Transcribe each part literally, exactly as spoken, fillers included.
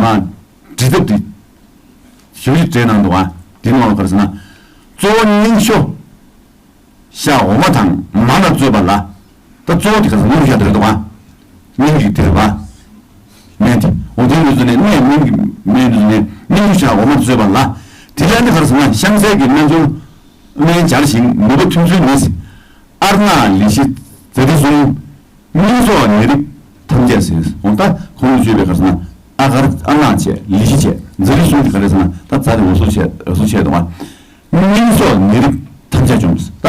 ཨ། འབྲི་ཐབས་དེ་ཞིབ་ཞིབ་འགྲེལ་གནང་འདུག་ཨ། དེ་ནང་ལ་ག་རེ་ཟེར་ན། གཙོ་བོ་སྙིང་ཤོ་ཤ་འོ་མ་དང་མར་ལ་བཙོས་པ་ལ། ད་གཙོ་བོ་དེ་ག་རེ་ཟེར་ན། སྙིང་ཤོ་ཤ་དེ་རེད་འདུག་ཨ། སྙིང་གི་དེ་རེད་པ། སྨན་དེ་འོ་དེ་ནུས་ཚོད་ནས་སྨན་སྨན་དེ་ནས་སྙིང་ཤོ་ཤ་འོ་མ་བཙོས་པ་ལ། དེ་ལས་ནི་ག་རེ་ཟེར་ན། བཤང་ཚལ་གྱི་རྣལ་འབྱོར་སྨན་སྦྱར་ཞིང་ནུས་པ་ཐོན་ཚུལ་ནི། ཨརྠ་ལི་ཤི་ཛ་ཏི་གསུམ། སྙིང་སོགས་ནད་རིགས་ཐམས་ཅད་ཟེར། འོ་ད་ཁོང་ཚོས་བརྗོད་པའི་ག་རེ་ཟེར་ན། ཨ་གར་ཨརྠ་བྱས། ལི་ཤི་བྱས། ཛ་ཏི་གསུམ་དེ་ག་རེ་ཟེར་ན། ད་ཛ་དེ་འོ་སོ་བྱས། འོ་སོ་བྱས་འདུག་ཨ། སྙིང་སོགས་ནད་རིགས་ཐམས་ཅད་འཇོམས། ད་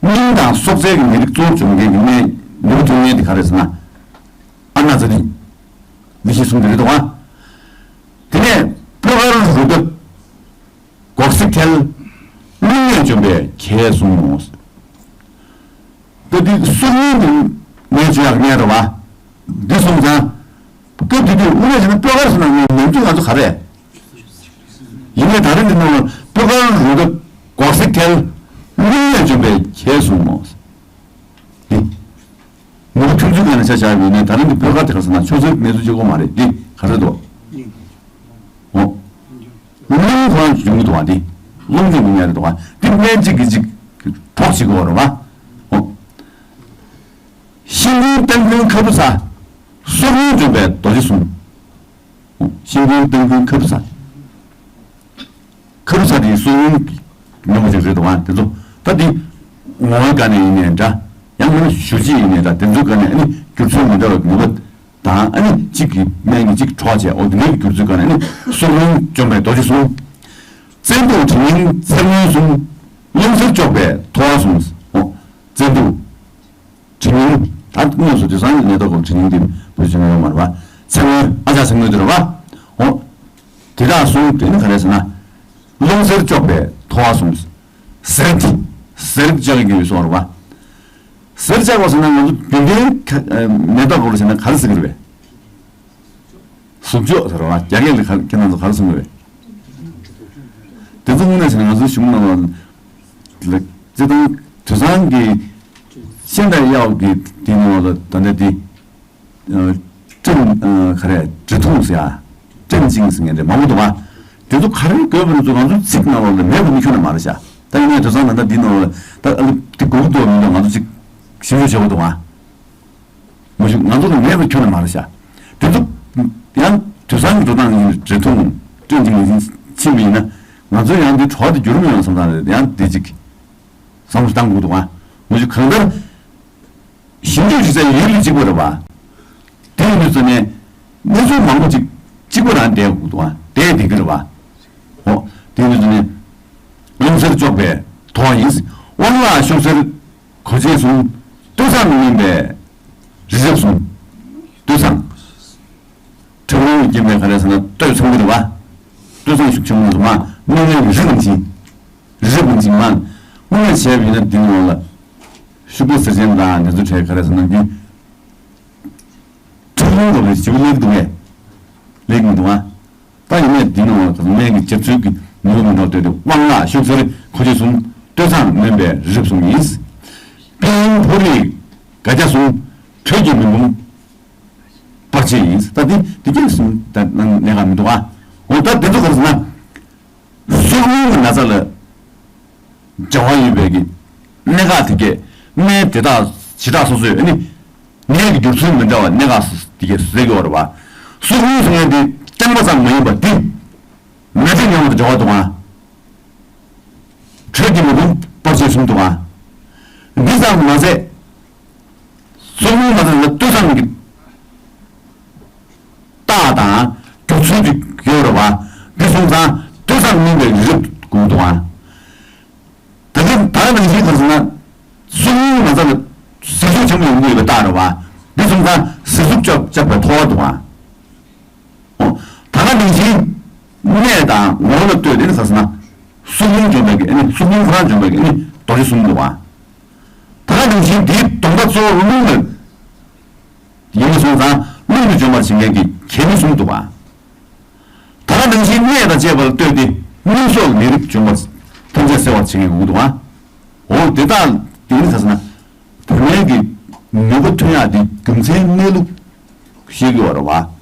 སྙིང་དང་སྲོག་རྩའི་གི་ནད་རིགས་གཙོ་བོ་འཇོམས་མཁན་གྱི་སྨན་ནུས་པ་ཐོན་མཁན་དེ་ག་རེ་ཟེར་ན། ཨརྠ་ཛ་ཏི་ལི་ཤི་གསུམ་དེ་རེད་འདུག་ཨ། དེ་ནས་སྤོས་དཀར་རུ་ཏོག་སྒོག་སྲེག་ཐལ། རླུང་ནད་འཇོམས་པའི་ཁྱེར་གསུམ་མོ། ད་འདི་སྲོག་རླུང་གི་ནད་བཅོས་ཡག་གི་སྨན་རེད་བ། འདི་སོང་ཙང་། སྐབས་དེ་དུས་དངོས་གནས་བྱས་ན་སྤོས་དཀར་ཟེར་ན་ནམ་རྒྱུན་ང་ཚོ་ག་རེ། ཡིན་ནའི་ད་རེས་འདི་ནང་ལ་སྤོས་དཀར་རུ་ཏོག་སྒོག་སྲེག་ཐལ། རླུང་ནད་འཇོམས་པའི་ཁྱེར་གསུམ་མོ། འདི། ནུས་པ་ཐོན་ཚུལ་སྒང་ནས་ཆ་བཞག་ཡོད་ནའི་ད་རེས་འདི་སྤོས་དཀར་དེ་ག་རེ་ཟེར་ན་ཆུ་སེར་གནས་ཚུལ་གཅིག་པོ་མ་རེད། འདི་ག་རེ་འདུག་འོ། རླུང་ཁོ་རང་འཇོམས་ཀྱི་འདུག་བ། འདི་རླུང་འཇོམས་ཀྱི་སྨན་རེད་འདུག་བ། འདི་སྨན་གཅིག་གིས་གཅིག་གྲོགས་བྱེད་དགོས་རེད་བ། འོ། ཤིང་ཀུན་ཏན་ཀུན་ཁ་བུ་ཚ། སྲོག་རླུང་འཇོམས་པའི་རྡོ་རྗེ་གསུམ། འོ། ཤིང་ཀུན་ཏན་ཀུན་ཁ་བུ་ཚ། ཁ་བུ་ཚ་དེ་སྲོག་རླུང་གི་སྨན་པ་ཅིག་རེད་འདུག་བ། དེ་ཚོ་ད་འདི་ངོ་བོའི་སྒང་ནས་ཡིན་ནའི་འདྲ། ཡང་མིན་ན་ཞུ་རྗེས་ཡིན་ནའི་འདྲ། དེ་ཚོའི་སྒང་ནས་ཨ་ནི་འགྱུར་ཚུལ་མི་འདྲ་བའི་ནུས་པ་དང་། ཨ་ནི་གཅིག་གིས་སྨན་གྱིས་གཅིག་གྲོགས་བྱས། འོ་དེ་འདྲའི་འགྱུར་ཚུལ་སྒང་ནས་ཨ་ནི་སྲོག་རླུང་འཇོམས་པའི་རྡོ་རྗེ་གསུམ། བཙན་དུག་གྲི་སྙིང་ཚེར་མངོན་གསུམ། རླུང་གསེར་གཅོག་པའི་ཐོ་བ་གསུམ། འོ། བཙན་དུག་གྲི་སྙིང་། ད་དངོས་སུ་དེང་སང་གི་ནད་ཐོག་གི་གྲི་སྙིང་དེ་བོད་ཕྱི་ནང་ཡོད་མ་རེད་བ། ཚེར་མངོན། ཨ་ཅག་ཚེར་མངོན་དེ་རེད་བ། འོ། དེ་དག་གསུམ་དེ་ནི་ག་རེ་ཟེར་ན། རླུང་གསེར་གཅོག་པའི་ཐོ་བ་གསུམ། གསེར་གྱི་གསེར་གཅོག་གི་སོགས་རེད་བ། གསེར་གཅོག་པ་ཟེར་ན་ང་ཚོ་རྒྱུན་ལྡན་ཁ་ནད་ཐོག་སྐོར་ལ་བྱས་ན་ག་རེ་ཟེར་གི་རེད་པས། ཟུག་གཅོག་ཟེར་བ། རྒྱ་སྐད་ལ་ག་ཁྱེད་རང་ཚོ་ག་རེ་གསུང་གི་རེད། དེ་ཚོ་དངོས་གནས་བྱས་ན་ང་ཚོའི་གཞུང་ནང་ལ་ལ་སྤྱིར་བཏང་དེང་སང་གི་ཤིན་ཏུ་གཡའ་གི་དེ་ནང་ལ་ད་ལྟ་དེ། ཀྲེན། ག་རེ། གྲི་ཐུང་ཟེར་ཡ། ཀྲེན་ཅིང་ཟེར་མཁན་དེ་མང་པོ་འདུག་བ། དེ་ཚོ་ག་རེ་དགོས་པ་ནི་ཚོ་ང་ཚོའི་ཚིག་ནང་ལོགས་ལ་མེད་པ་ནི་ཁྱོན་ནས་མ་རེད་ཤག་ད་ཡིན་ནའི་དེང་སང་ད་ལྟ་འདི་ནང་ལ་ད་ཨ་ལི་དེ་དགོས་ཀྱི་འདུག་མི་འདུག་ང་ཚོ་ཅིག་ཞིབ་འཇུག་བྱེད་དགོས་འདུག་བ། མ་གཞི་ང་ཚོ་ལ་མེད་པ་ཁྱོན་ནས་མ་རེད་ཤག་དེ་ཚོ་ཡང་དུས་སང་གི་འགྲོ་སྟངས་ཡིན། གྲི་ཐུང་ཀྲེན་ཅིང་ལ་ཕྱིན་པ་ཡིན་ན་ང་ཚོ་ཡང་དེ་གྲོགས་དེ་འགྱུར་མི་ཡོང་བསམ་སྟངས་རེད། ཡང་དེ་ཅིག་བསམ་བློ་བཏང་དགོས་འདུག་བ། མ་གཞི་གང་ལྟར། ཞིབ་འཇུག་བྱེད་ས་ཡུལ་ལ་གཅིག་པ་རེད་བ། དེ་ཡིན་དུས་ཙམ་ནས་གནས་ཚུལ་མང་པོ་ཅིག་གཅིག་པ་རང་བསྡད་དགོས་འདུག་བ། བསྡད་བསྡད་ཀྱི་རེད་བ། འོ། དེ་ཡིན་དུས་ཙམ་ནས་རླུང་གསེར་གཅོག་པའི་ཐོ་བ་ཡིན། དབང་ལ་ཤུགས་གསེར་གོ་ཆེན་གསུམ། སྟོད་འཚངས་སྨིན་པའི་རི་རབ་གསུམ། སྟོད་འཚངས། ཁྲག་རླུང་གིས་རྐྱེན་པས་ག་རེ་ཟེར་ན་སྟོད་འཚངས་ཀྱི་རེད་བ། སྟོད་འཚངས་ཤུགས་ཆེན་པོ་འདུག་མ། སྨིན་པའི་རི་རབ་འབྱིན། རི་རབ་འབྱིན་མ། དངོས་གནས་བྱས་པ་ཡིན་ན་འདི་ནང་ལ། ཤུག་པའི་གསེར་ཆེན་དང་འདི་ཚོ་བྲལ་ག་རེ་ཟེར་ན་འདི། ཁྲག་རླུང་ལ་ཞིབ་ལེགས་འདུག་གས། ལེགས་མི་འདུག་ཨ། ད་ཡིན་ནས་འདི་ནང་ལ་སྨན་གྱི་སྦྱར་ཚུལ་གྱི་ནུས་པ་མི་འདྲ་སྟོད་དེ། དབང་ལ་ཤུགས་གསེར་གོ་ཆེན་གསུམ། སྟོད་འཚངས་སྨིན་པའི་རི་རབ་གསུམ་ཡིན། པིན་ཕོ་རིགས་སྒ་རྒྱ་གསུམ། དྲོད་ཀྱི་མེ་འབུམ་པར་ཆས་ཡིན། ད་འདི་འདི་གས་གསུམ་ད་གནད་འགག་མི་འདུག་ཨ། འོ་ད་འདི་ཚོ་ག་རེ་ཟེར་ན། སྲོག་རླུང་གི་ན་ཚ་ལ་འབྲེལ་བ་ཡོད་པའི་གི་གནད་འགག་དེ་གས་སྨན་དེ་དག་བྱེ་བྲག་སོ་སོའི་ཨ་ནི་ནད་ཀྱི་འགྱུར་ཚུལ་མི་འདྲ་བ་གནད་འགག་དེ་གས་ཟེར་གི་ཡོད་རེད་བ། སྲོག་རླུང་ཟེར་མཁན་དེ་སྐྲངས་པ་ཙམ་མ་ཡིན་པ་དེ་ན་ཚ་མཉམ་དུ་འབྲེལ་བ་འདུག་ཨ། དྲོད་ཀྱི་མེ་འབུམ་པར་ཆས་གསུམ་འདུག་ཨ། འདི་ཙམ་མ་ཟད། སྲོག་རླུང་ན་ཚ་ལ་སྟོད་འཚངས་ཀྱི་རྟགས་དང་འགྱུར་ཚུལ་གྱི་ཡོད་རེད་བ། འདི་སོང་ཙང་སྟོད་འཚངས་སྨིན་པའི་རི་རབ་དགོས་འདུག་ཨ། ད་གིན་ད་ག་ནང་བཞིན་ག་རེ་ཟེར་ན། སྲོག་རླུང་ན་ཚ་ལ་ཟིལ་ཟུག་ཆེན་པོ་ཡོང་གི་ཡོད་པའི་རྟགས་རེད་བ། འདི་སོང་ཙང་ཟིལ་ཟུག་གཅོག་གཅོག་པའི་ཐོ་བ་འདུག་ཨ། འོ། ད་ག་ནང་བཞིན་གནས་དང་ངོ་བོ་ལ་ལྟོས་ཏེ་ནི་ག་རེ་ཟེར་ན། སྲོག་རླུང་འཇོམས་པའི་གི་ཨ་ནི་སྲོག་རླུང་ཁོ་རང་འཇོམས་པའི་གི་ཨ་ནི་རྡོ་རྗེ་གསུམ་འདུག་བ། ད་ག་ནང་བཞིན་འདིའི་སྡོམ་པ་གཙོ་བོ་རླུང་ལ་ཡིན་པ་སོང་ཙང་རླུང་གིས་འཇོམས་པར་བྱེད་མཁན་གྱི་གྱད་མི་གསུམ་འདུག་བ། ད་ག་ནང་བཞིན་གནས་དང་བཅས་པ་ལ་ལྟོས་ཏེ་སྙིང་སྲོག་ནད་རིགས་འཇོམས་པར་ཐམས་ཅད་སེལ་བར་བྱེད་མཁན་དགོས་འདུག་བ། འོ་དེ་དག་དེ་ནི་ག་རེ་ཟེར་ན། བོད་སྨན་གྱི་ནུས་པ་ཐོན་ཡག་དེ་རྒྱུ་མཚན་གནས་ལུགས་ཤེས་དགོས་པ་རེད་བ།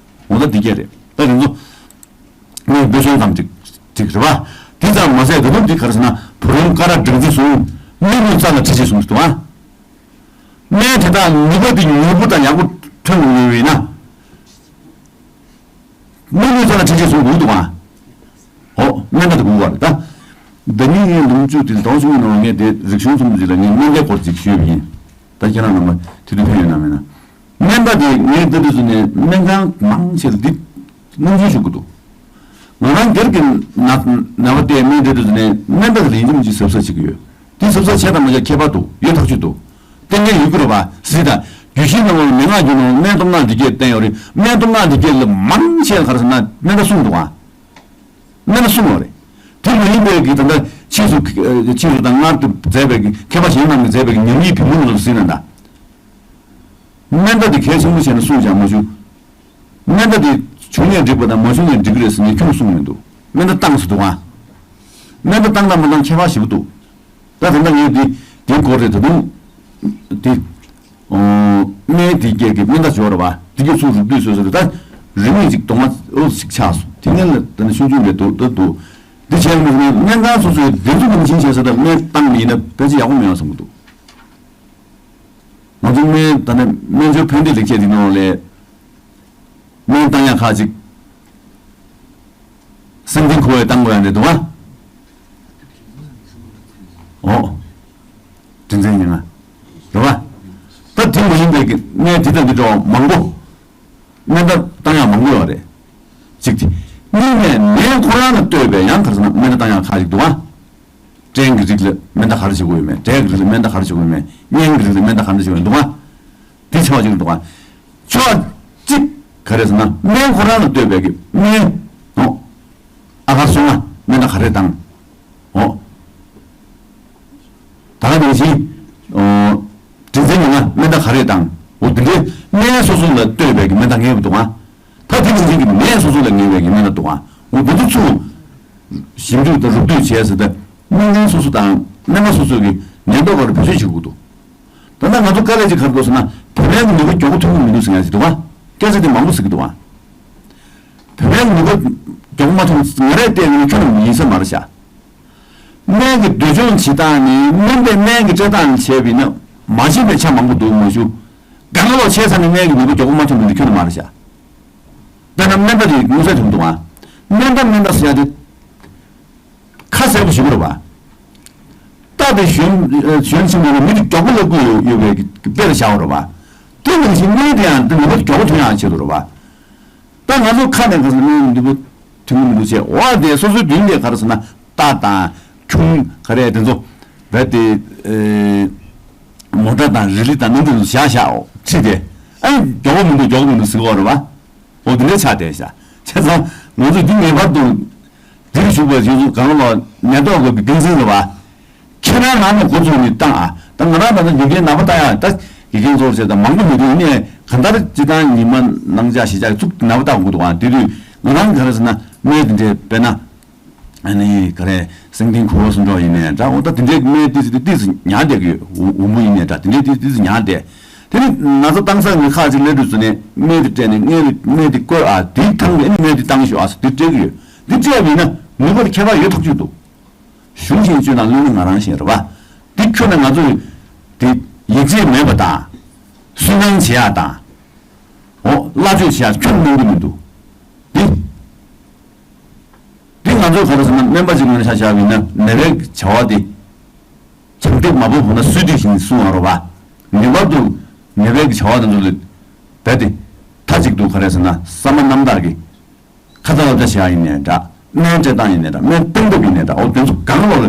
འོ་ད་འདི་སྐད་རེད། ད་དེ་ཚོ་ ཙམ་ཅིག་ཅིག་རེད་བ། དེ་ཙམ་མ་ཟད་ད་དུང་འདི་ག་རེ་ཟེར་ན་བུ་རམ་ཀ་ར་སྦྲང་རྩི་བཟུང་། སྨན་ལུས་རྩ་ལ་འཕྲི་ཞིང་བཟུང་ཟེར་འདུག་ཨ། སྨན་དེ་དག་ནུས་པ་དེ་མྱུར་པོ་དང་ཡག་པོ་ཐོན་དགོས་ཡོད་ན། སྨན་ལུས་རྩ་ལ་འཕྲི་ཞིང་བཟུང་དགོས་འདུག་ཨ། ཨོ། སྨན་པ་དེ་དགོས་པ་རེད་ད། ཟླ་ཉིན་ངའི་ལུང་བཅུ་དེ་ཟླ་བ་གསུམ་གྱི་ནང་ལ་ངས་དེ་རིག་གཞུང་ཚོགས་འདུ་ཅིག་ལ་ངས་སྨན་པའི་སྐོར་ཅིག་ཞུས་པ་ཡིན། ད་ཁྱེད་རང་རྣམ་པ་དེ་དུས་ཕེབས་ཡོད་ན་མེད་ན། སྨན་པ་དེ་ངས་ལྟ་དུས་སུ་ནས་སྨན་ཁང་མང་ཆེ་ལ་འདི་སྣང་ཆེན་ཞུ་གི་འདུག་ང་རང་སྒེར་གྱི་ན་ན་བ་དེ་སྨན་དེ་དུས་སུ་ནས་སྨན་པ་དེ་ལ་ཡིན་གཅིག་མིན་གཅིག་གཟབ་གཟབ་བྱེད་ཀྱི་ཡོད། དེ་གཟབ་གཟབ་བྱས་དང་མ་བྱས་ཁྱད་པར་འདུག་ཡོད་ཐག་ཆོད་འདུག་གཏན་འཁེལ་ཡོད་ཀྱི་རེད་པ། སྲིད་དང་རྒྱུད་བཞིའི་ནང་ལ་མན་ངག་རྒྱུད་ནང་སྨན་སྟོབས་སྣ་འདི་སྐད་བསྟན་ཡོད་རེད། སྨན་སྟོབས་སྣ་འདི་སྐད་ལ་མང་ཆེ་ག་རེ་ཟེར་ན་སྨན་པ་གསུངས་འདུག་ཨ། སྨན་པ་གསུངས་ཡོད་རེད། དེ་མ་ཡིན་པའི་གི་ད་ལྟ་ཕྱིས་སུ་ཕྱིས་སུ་དང་སྔར་དུ་མཛད་པའི་གི་མཁས་པ་གཞན་རྣམས་ཀྱིས་མཛད་པའི་གི་ཉམས་ཉེས་བེམ་པོ་ལ་གཟིགས་ན་ད། སྨན་པ་འདི་གལ་ཆེན་པོ་བྱས་ན་གསུངས་ཀྱང་མ་བྱུང་། སྨན་པ་འདི་བྱུང་ནས་འགྲིག་པ་དང་མ་བྱུང་ནས་འགྲིག་གི་རེད་ཟེར་ནས་ཁྱོན་གསུངས་མི་འདུག་སྨན་པ་བཏང་ཟེར་འདུག་ཨ། སྨན་པ་བཏང་དང་མ་བཏང་ཁྱད་པར་ཞེ་པོ་འདུག་ད་ད་ལྟ་ངས་འདི་འདིའི་སྐོར་རེད་ད་དུང་འདི་ཨོ། སྨན་འདི་སྐད་ཀྱི་སྨན་བརྡ་འབྱོར་བ་འདི་གི་ཚུར་རུབ་བསྡུས་བཟོས་ཟེར་ད་རིན་མེད་ཅིག་གཏོང་བ་ཨོ་ཞིག་ཆགས་སོང་། དེ་ངན་ལ་ད་ནི་ཆུང་ཆུང་རེད་འདུག་ད་འདུག་འདི་བྱས་ན་སྨན་ཁང་སོ་སོའི་བདེ་སྡུག་ངོས་འཛིན་བྱས་ཟེར་ད་སྨན་བཏང་མི་ཡིན་ན་ཕལ་ཆེར་ཡག་པོ་མི་ཡོང་བསམ་གྱི་འདུག་ང་ཚོ་སྨན་ད་ནི་སྨན་སྦྱོར་ཕན་བདེ་ལེགས་བཤད་འདི་ནང་ལས། སྨན་བཏང་ཡག་ཁག་ཅིག་སེམས་ཅན་འཁོར་བའི་བཏང་དགོས་ཡ་འདི་འདུག་བ། ཨོ། དྲིན་ཅན་ཉེ་ང་། རེད་བ། ད་དེ་མ་ཡིན་པའི་གི་སྨན་འདི་དང་འདི་འདྲ་བ་མང་པོ། སྨན་བཏང་ཡག་མང་པོ་ཡོད་རེད། གཅིག་དེ། གཉིས་ནས་ནད་ཁོ་རང་ལ་ལྟོས་པའི་ཡང་ག་རེ་ཟེར་ན་སྨན་བཏང་ཡག་ཁག་ཅིག་འདུག་བ། སྐྲན་གྱི་རིགས་ལ་སྨན་བཏང་ག་རེ་བྱེད་དགོས་ཡོད་མེད། འབྲས་ཀྱི་རིགས་ལ་སྨན་བཏང་ག་རེ་བྱེད་དགོས་ཡོད་མེད། གཉན་གྱི་རིགས་ལ་སྨན་བཏང་ག་རེ་བྱེད་དགོས་ཡོད་འདུག་བ། དེ་ཆེ་བ་ཅིག་འདུག་ག་ཕྱོགས་གཅིག་ག་རེ་ཟེར་ན་སྨན་ཁོ་རང་ལ་ལྟོས་པའི་གི་སྨན། ཨོ། ཨ་གར་སོང་ན་སྨན་བཏང་ག་རེ་བཏང་། ཨོ། ད་ག་ནང་བཞིན། ཨོ། དྲིན་ཅན་ཡིན་ན་སྨན་བཏང་ག་རེ་བཏང་། འོ་དེ་འདྲའི་སྨན་སོ་སོ་ལ་ལྟོས་པའི་གི་སྨན་བཏང་ངེས་པ་འདུག་ག་ད་དེ་ནང་བཞིན་གྱི་ནད་སོ་སོ་ལ་ངེས་པའི་གི་སྨན་བཏང་འདུག་ག་འོ་དེ་ཚོ་ཚུར་ཞིབ་འཇུག་དང་རུབ་བསྡུས་བྱས་ཟེར་ཏེ་སྨན་ཁང་སོ་སོ་དང་སྨན་པ་སོ་སོ་གི་ནད་ཐོག་ཁག་ལ་བེད་སྤྱོད་བྱེད་དགོས་འདུག་ད་ལྟ་ང་ཚོ་དཀའ་ལས་ཅིག་ག་རེ་འདུག་ཟེར་ན་བོད་པའི་ནུས་པ་མགྱོགས་པོ་ཐོན་གྱི་མི་འདུག་ཟེར་ཡ་ཅིག་འདུག་ག་སྐད་ཆ་དེ་མང་པོ་ཟེར་གྱི་འདུག་ག་བོད་པའི་ནུས་པ་མགྱོགས་པོ་མ་ཐོན་ང་རས་བལྟས་ན་ཁྱོན་ནས་ཡིན་ས་མ་རེད་ཤག་སྨན་གྱི་འདོད་སྦྱོང་བྱེད་སྟངས་ནི་སྨན་པས་སྨན་གྱི་སྤྲད་སྟངས་ལ་བྱས་པ་ཡིན་ན་མ་ཤེས་པའི་ཆ་མང་པོ་འདུག་མ་ཞུ། སྒང་ག་ལོག་ཆས་ཚར་ནས་སྨན་གྱི་ནུས་པ་མགྱོགས་པོ་མ་ཐོན་པ་འདི་ཁྱོན་ནས་མ་རེད་ཤག་དཔེར་ན་སྨན་པ་དེ་ངོ་ཚ་ཐུབ་འདུག་ག་སྨན་པ་སྨན་པ་ཟེར་ཡ་དེ་ཁ་གསལ་པོ་ཞིག་དགོས་རེད་པ། རྟ་དེ་ཞོན་ཞོན་ཕྱིན་པ་ན་མི་དེ་མགྱོགས་པོ་སླེབས་དགོས་ཡོད་ཡོད་པའི་དཔེ་ལ་བཞག་པ་རེད་པ། དེ་ནང་བཞིན་སྨན་དེ་ཡང་དེ་ནུས་པ་མགྱོགས་པོ་ཐོན་ཡག་ཆེད་དུ་རེད་པ། ད་ང་ཚོ་ཁ་ནས་ག་ཚོད་སྨན་ནུས་པ་ཐོན་གི་མི་འདུག་ཅེས་འོ་དེ་སོ་སོའི་མདུན་ལས་ག་རེ་ཟེར་ན་རྟ་དང་ཁྱུང་ག་རེ་དེ་ཚོ་རྦད་དེ་མོ་ཊ་དང་རི་ལི་དང་སྣུམ་དེ་ཚོ་བཞག་བཞག་འོ་ཁྲིད་དེ་ཨ་མགྱོགས་པོ་མི་འདུག་མགྱོགས་པོ་མི་འདུག་ཟེར་གི་ཡོད་རེད་པ། འོ་དེ་འདྲའི་ཆགས་བསྡད་ཤག་བྱས་ཙང་ང་ཚོས་འདི་ངེས་པར་དུ་འདིར་བཞུགས་པའི་ཡོངས་སུ་གང་ལ་ནད་ཐོག་འགོས་པའི་འགན་འཛིན་རེད་པ། ཁྱེད་རང་རང་ནས་འགོ་བཙུགས་ནས་བཏང་ཨ། ད་ང་རང་ད་ལྟ་ཡི་གེ་ནད་པ་ལྟ་ཡ་ད་ཡི་གེ་ཚོར་བྱས་ད་མང་པོ་མི་འདུག་ཡིན་ནའི་གང་ལྟར་སྤྱི་བཏང་ཉི་མ་གནངས་ལྕགས་གཞིས་ཆགས་ཚུགས་ནད་པ་ལྟ་དགོས་འདུག་ཨ། དེ་དུས་ང་རང་ག་རེ་ཟེར་ན་སྨན་དེ་འདྲའི་དཔེར་ན་ཨ་ནི་ག་རེ་སེང་ལྡེང་ཁུ་བ་སུ་འགྲོ་ཡིན་ནའི་འདྲ། འོ་ད་དེ་འདྲའི་སྨན་ཏིས་ཏིས་ཏིས་ཉར་བསྡད་ཀྱི་ཡོད། འུ་འུ་མོ་ཡིན་ནའི་འདྲ་དེ་འདྲའི་ཏིས་ཏིས་ཉར་བསྡད། དེ་ནི་ན་ཚ་བཏང་ས་ངས་ཁག་ཅིག་སླེབས་དུས་ཚོད་ནས་སྨན་དེ་སྤྲད་ནས་སྨན་དེ་སྨན་དེ་བཀོལ་ཨ་དེའི་ཐང་གི་ཨ་ནི་སྨན་དེ་བཏང་ཤོག་ཨ་ཟེར་དེ་སྤྲད་ཀྱི་ཡོད། འདི་སྤྲད་པ་ཡིན་ན་ནུས་པ་དེ་ཁྱད་པར་ཡོད་ཐག་ཆོད་འདུག་གཞུང་ཤིང་བཅོས་དང་བླུན་ནི་ང་རང་བཞིན་རེད་པ། འདི་ཁྱོན་ནས་ང་ཚོས་དེ་ཡིད་ཆེས་མེད་པ་དང་། སུན་སྣང་བྱེད་ཡག་དང་། འོ་བླ་བཅོས་བྱེད་ཡག་ཁྱོན་ནས་གནང་གི་མི་འདུག་འདི། འདི་ང་ཚོས་ག་རེ་ཟེར་ན་སྨན་པ་ཅིག་ངོས་ནས་ཆ་བཞག་པ་ཡིན་ན་ནད་པའི་བྱ་བ་འདི། བྱང་སྟེ་མ་བབས་ན་གསོད་དུས་བཞིན་གསུང་བ་རོ་བ། ངེས་པར་དུ་ནད་པའི་བྱ་བ་དེ་ཚོ་ལ་རྦད་དེ་མཐའ་གཅིག་ཏུ་ག་རེ་ཟེར་ན་བསམ་པ་རྣམ་དག་གིས། ཁ་ཚ་ལབ་ཅག་བྱེད་ཡག་ཡིན་ནའི་འདྲ། སྨན་སྤྲད་སྟངས་ཡིན་ནའི་འདྲ། སྨན་གཏོང་ཐབས་ཡིན་ནའི་འདྲ། འོ་དེ་ཚོ་གང་ལོག་ལ་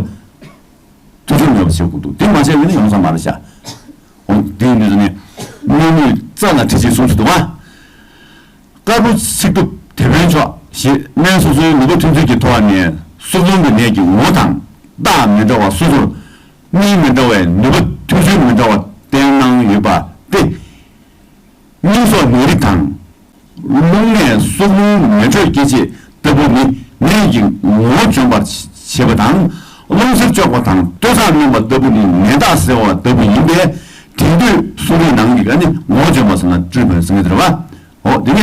ཐུགས་ཚོད་མེད་པ་བྱེད་དགོས་འདུག་དེ་མ་བྱས་པ་ཡིན་ན་ཡོང་ས་མ་རེད་ཤག་འོ་དེ་ཡིན་དུས་ནས་སྨན་ལུས་རྩ་ལ་འཁྲི་ཞེས་གསུངས་སུ་འདུག་བ། དཀར་པོ་ཚིག་ཐུབ་དེད་དཔོན་མཆོག་ཞེས་སྨན་སོ་སོའི་ནུས་པ་ཐོན་ཚུལ་གྱི་ཐོག་ནས་སྲོག་རླུང་གི་ནད་ཀྱི་ངོ་བོ་དང་རྟགས་མི་འདྲ་བ་སོ་སོར་གཉིས་མི་འདྲ་བའི་ནུས་པ་ཐོན་ཚུལ་མི་འདྲ་བ་བསྟན་གནང་ཡོད་པ་སྟེ། སྙིང་སྲོག་ནད་རིགས་དང་། རླུང་ནད་སྲོག་རླུང་ནད་དྲོད་སྐྱེད་བྱེད་ལྟ་བུ་ནི་ནད་ཀྱི་ངོ་བོ་འཇོམས་པར་བྱེད་པ་དང་། རླུང་ཟིལ་གཅོག་པ་དང་ལྟོ་ཚང་སྣོན་པ་ལྟ་བུ་ནི་ནད་རྟགས་སེལ་བ་ལྟ་བུ་ཡིན་པས། དེང་དུས་གསོ་རིག་ནང་གི་ཨ་ནི་ངོ་བོ་འཇོམས་པ་ཟེར་ན་སྤྲུལ་པའི་ཟེར་གྱི་རེད་བ། འོ་དེ་ནས་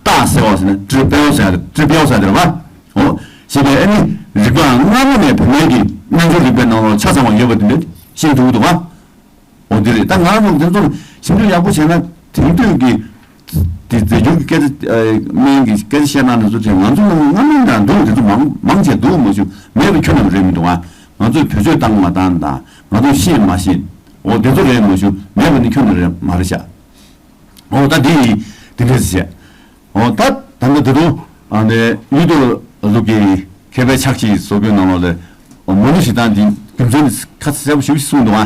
རྟགས་སེལ་བ་ཟེར་ན་སྤྲུལ་པའོ་ཟེར་ཡ་སྤྲུལ་པའོ་ཟེར་ཡ་དེ་རེད་བ། འོ། ཞེས་པའི་ཨ་ནི་རིག་པའང་སྔ་མོ་ནས་བོད་སྨན་གྱི་རྣལ་འབྱོར་རིག་པའི་ནང་ལོགས་ཆ་ཚང་བ་ཡོད་པ་དེ་འདྲ་ཤེས་ཐུབ་ཀྱི་འདུག་ག་འོ་འདི་རེད། ད་ང་རང་ཚོ་དེ་ཚོར་ཞིབ་འཇུག་ཡག་པོ་བྱས་ན་དེང་དུས་ཀྱི་དེ་རྫས་འགྱུར་གྱི་སྐད་ཆ་སྨན་གྱི་སྐད་ཆ་བཤད་ན་ནི་ཚོ་དེ་ང་ཚོ་ནང་སྔ་མོ་ནས་འདུག་དེ་ཚོ་མང་མང་ཆེ་འདུག་མ་ཞུ་མེད་པ་ཁྱོན་ནས་རེད་མི་འདུག་ང་ཚོས་བེད་སྤྱོད་བཏང་མ་བཏང་དང་ང་ཚོས་ཤེས་མ་ཤེས་འོ་དེ་ཚོ་རེད་མ་ཞུ་མེད་པ་ནི་ཁྱོན་ནས་རེད་མ་རེད་ཤག་འོ་ད་འདི་ཡིན་འདི་འདྲས་བཤད། འོ་ད་ད་ལྟ་དེ་དུས་ཨ་ནི་ཡུལ་དུ་ལུགས་ཀྱི་མཁས་པའི་ཕྱག་ཕྱིས་བཟོ་བཀོད་ནང་ལོགས་ལ་མ་ཎི་བཞེས་སྟངས་འདི་རྒྱུ་མཚན་ནི་ཁ་གསལ་པོ་ཞིག་གསུངས་འདུག་ཨ།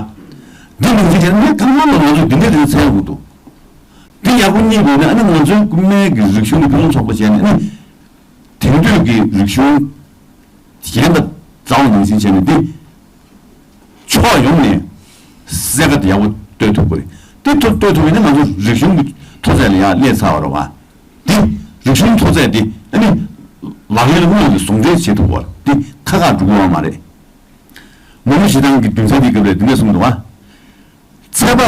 འདི་ནང་བཞིན་བྱས་ན་ངས་ཐ་མ་ལ་ང་ཚོས་འདི་འདྲ་དེ་ཚོ་འཚོལ་དགོས་འདུག་འདི་ཡག་པོ་རྙེད་དགོས་ན་ཨ་ནི་ང་ཚོའི་སྐུ་སྨན་གྱི་རིག་གཞུང་གི་ཕུན་སུམ་ཚོགས་པ་བྱས་ནས་ཨ་ནི་དེང་དུས་ཀྱི་རིག་གཞུང་གཞན་དང་འདྲ་བ་ནང་བཞིན་བྱས་ནས་འདི་ཕྱོགས་ཡོངས་ནས་གསལ་ཁ་དེ་ཡག་པོ་གཏོད་ཐུབ་དགོས་རེད། དེ་ཐུབ་གཏོད་ཐུབ་པ་ཡིན་ན་ང་ཚོ་རིག་གཞུང་གི་མཐོ་ཚད་ལ་ཡར་སླེབས་ཚར་བ་རེད་བ། འདི་རིག་གཞུང་མཐོ་ཚད་འདི་ཨ་ནི་ལག་ལེན་ལ་དངོས་ཡོང་དུ་ཟུང་འབྲེལ་བྱེད་ཐུབ་པར་འདི་ཁ་ཁ་འགྲོ་གི་ཡོད་མ་རེད། མ་ཎི་བཞེས་སྟངས་ཀྱི་རྒྱུ་མཚན་འདི་སྐབས་ལ་འདི་འདྲ་གསུངས་འདུག་བ། ཚད་པ་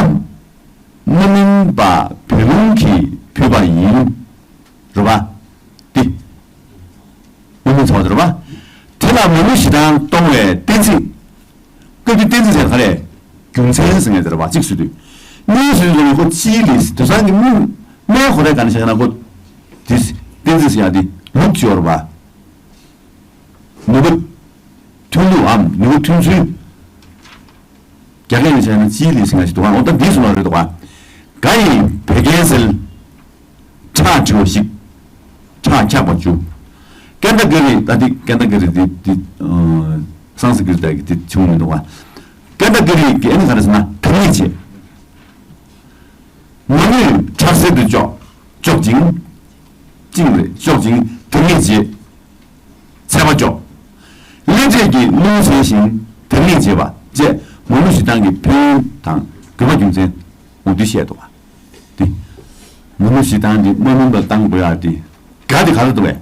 མ་སྨིན་པ་བད་རླུང་གིས་བུས་པ་ཡིན། རེད་བ། འདི་མ་སྨིན་ཚར་བ་རེད་བ། དེ་ལ་མ་ཎི་བཞེས་སྟངས་གཏོང་བའི་གཏན་ཚིགས། སྐབས་འདི་གཏན་ཚིགས་ཟེར་ག་རེ། རྒྱུ་མཚན་ཟེར་ངེས་ཟེར་བ་གཅིག་ཟེར་དུས། གཉིས་ཟེར་དུས་ཁོ་ཅིའི་ལས་དེང་སང་གི་མི་སྨན་ཁོ་རའི་ག་ནས་བཤད་ན་ཁོ། དེ་གཏན་ཚིགས་ཟེར་ཡ་དེ་ལུགས་ཀྱི་ཡོད་རེད་བ། ནུས་པ་ཐོན་ལུགས་འམ་ནུས་པ་ཐོན་ཚུལ། རྒྱ་སྐད་ནས་བཤད་ན་ཅིའི་ལས་ཟེར་ངེས་ཞིག་འདུག་ག་འོ་ད་འདི་གསུངས་པ་རེད་འདུག་ག་ག་ཡིས་བད་ཀན་སེལ། ཁྲག་དྲི་བ་ཞིག་ཁྲག་འཁྱག་པ་བཅུ། ཀན་ད་ཀི་རི་ད་འདི་ཀན་ད་ཀི་རི་འདི་འདི་སང་སི་ཀི་རི་ཏ་གི་འདི་བྱུང་མི་འདུག་བ། ཀན་ད་ཀི་རི་གི་ཨ་ནི་ག་རེ་ཟེར་ན་དྭངས་སྙིགས་བྱེད། མ་ནུས་ཁྲག་སེལ་དུ་གཅོག་གཅོག་ཅིང་། ཅིང་རེད་གཅོག་ཅིང་དྭངས་སྙིགས་བྱེད། ཚད་པ་གཅོག་ཀླད་འབྲས་ཀྱིས་རླུང་སེལ་ཞིང་དྭངས་སྙིགས་བྱེད་པ་བཅས་མ་ནུས་ཞེ་སྡང་གི་ཕན་ཡོན་དང་དགོས་པ་རྒྱུ་མཚན་འོ་འདི་བཤད་འདུག་བ། དེ། མ་ནུས་ཞེ་སྡང་འདི་མ་སྨིན་པར་བཏང་དགོས་ཡག་དེ། དགའ་དེ་ག་རེ་འདུག་བས།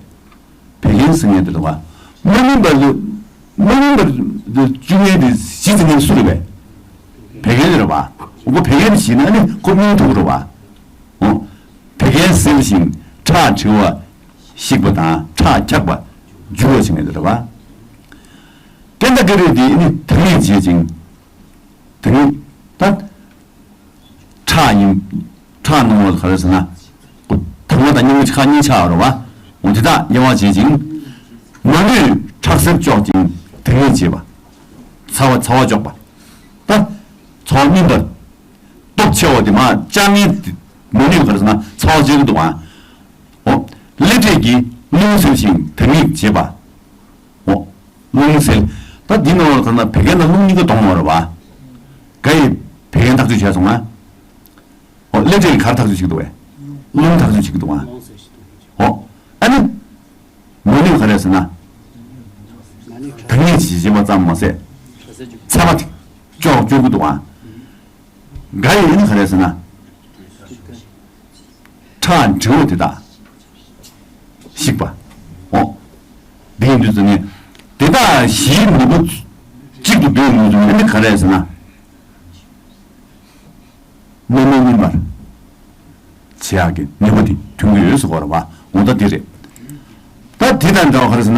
བད་ཀན་ཟེར་མཁན་དེ་འདུག་བ། མ་སྨིན་པར་དུ། མ་སྨིན་པར་དུ་བཅུག་མཁན་དེ་གཞི་འཛིན་མཁན་སུ་རེད་བས། བད་ཀན་རེད་བ། འོ་ཁོ་བད་ཀན་ཞིག་ན་ནི་ཁོ་སྨིན་ཐུབ་རེད་བ། འོ། བད་ཀན་སེལ་ཞིང་ཁྲག་དྲི་བ་ཞིག་པ་དང་ཁྲག་འཁྱག་པ་འཇུ་བ་ཞིག་མཁན་དེ་རེད་བ། ཀན་ད་ཀི་རི་དེ་ནི་དྭངས་སྙིགས་བྱེད་ཅིང་། དྭངས་སྙིགས་ད། ཁྲག་ཡིན། ཁྲག་སྣང་བ་ག་རེ་ཟེར་ན། དྭངས་པ་དང་སྙིགས་མ་ཁ་གཉིས་ཆགས་རེད་བ། འོ་དེ་དག་དབྱེ་བ་འབྱེད་ཅིང་། མ་ནུས་ཁྲག་སེལ་གཅོག་ཅིང་དྭངས་སྙིགས་བྱེད་པ། ཚ་བ་ཚ་བ་གཅོག་པ། ད། ཚ་བ་སྨིན་པར། སྟོབས་ཆེ་བ་དེ་མ་ལྕགས་ངན་དེ་མ་ནུས་ག་རེ་ཟེར་ན་ཚ་བ་གཅོག་གི་འདུག་ཨ། འོ། ཀླད་འབྲས་ཀྱིས་རླུང་སེལ་ཞིང་དྭངས་སྙིགས་བྱེད་པ། འོ། རླུང་སེལ། ད་འདི་ནང་ལ་ད་ན་བད་ཀན་དང་རླུང་གཉིས་ཀ་གཏོང་བ་རེད་བ། ག་ཡི་བད་ཀན་ཐག་གཅོད་བྱས་སོང་ན། འོ་ཀླད་འབྲས་ཀྱི་གར་ཐག་གཅོད་བྱེད་ཀྱི་འདུག་བས། རླུང་ཐག་གཅོད་བྱེད་ཀྱི་འདུག་བ། འོ། ཨ་ནི། མ་ནུས་ག་རེ་ཟེར་ན། དྭངས་སྙིགས་བྱེད་བྱེད་པ་ཙམ་མ་ཟད། ཚ་བ་དེ་གཅོག་གཅོག་གི་འདུག་བ། ག་ཡི་ཨ་ནི་ག་རེ་ཟེར་ན། ཁྲག་འབྲས་བུ་དེ་དག་ཞིག་པ། འོ། འདི་ཡིན་དུས་ཙང་ནས། དེ་དག་གཞིའི་ནུས་པ་གཅིག་ཏུ་འདུས་ནུས་ཙང་ནས་ག་རེ་ཟེར་ན། མ་མ་སྨིན་པར་བྱེད་ཡག་གི་ནུས་པ་དེ་ཐོན་གྱི་ཡོད་ཟེར་བ་རེད་བ། འོ་ད་དེ་རེད། ད་དེ་དང་འདྲ་བ་ག་རེ་ཟེར་ན།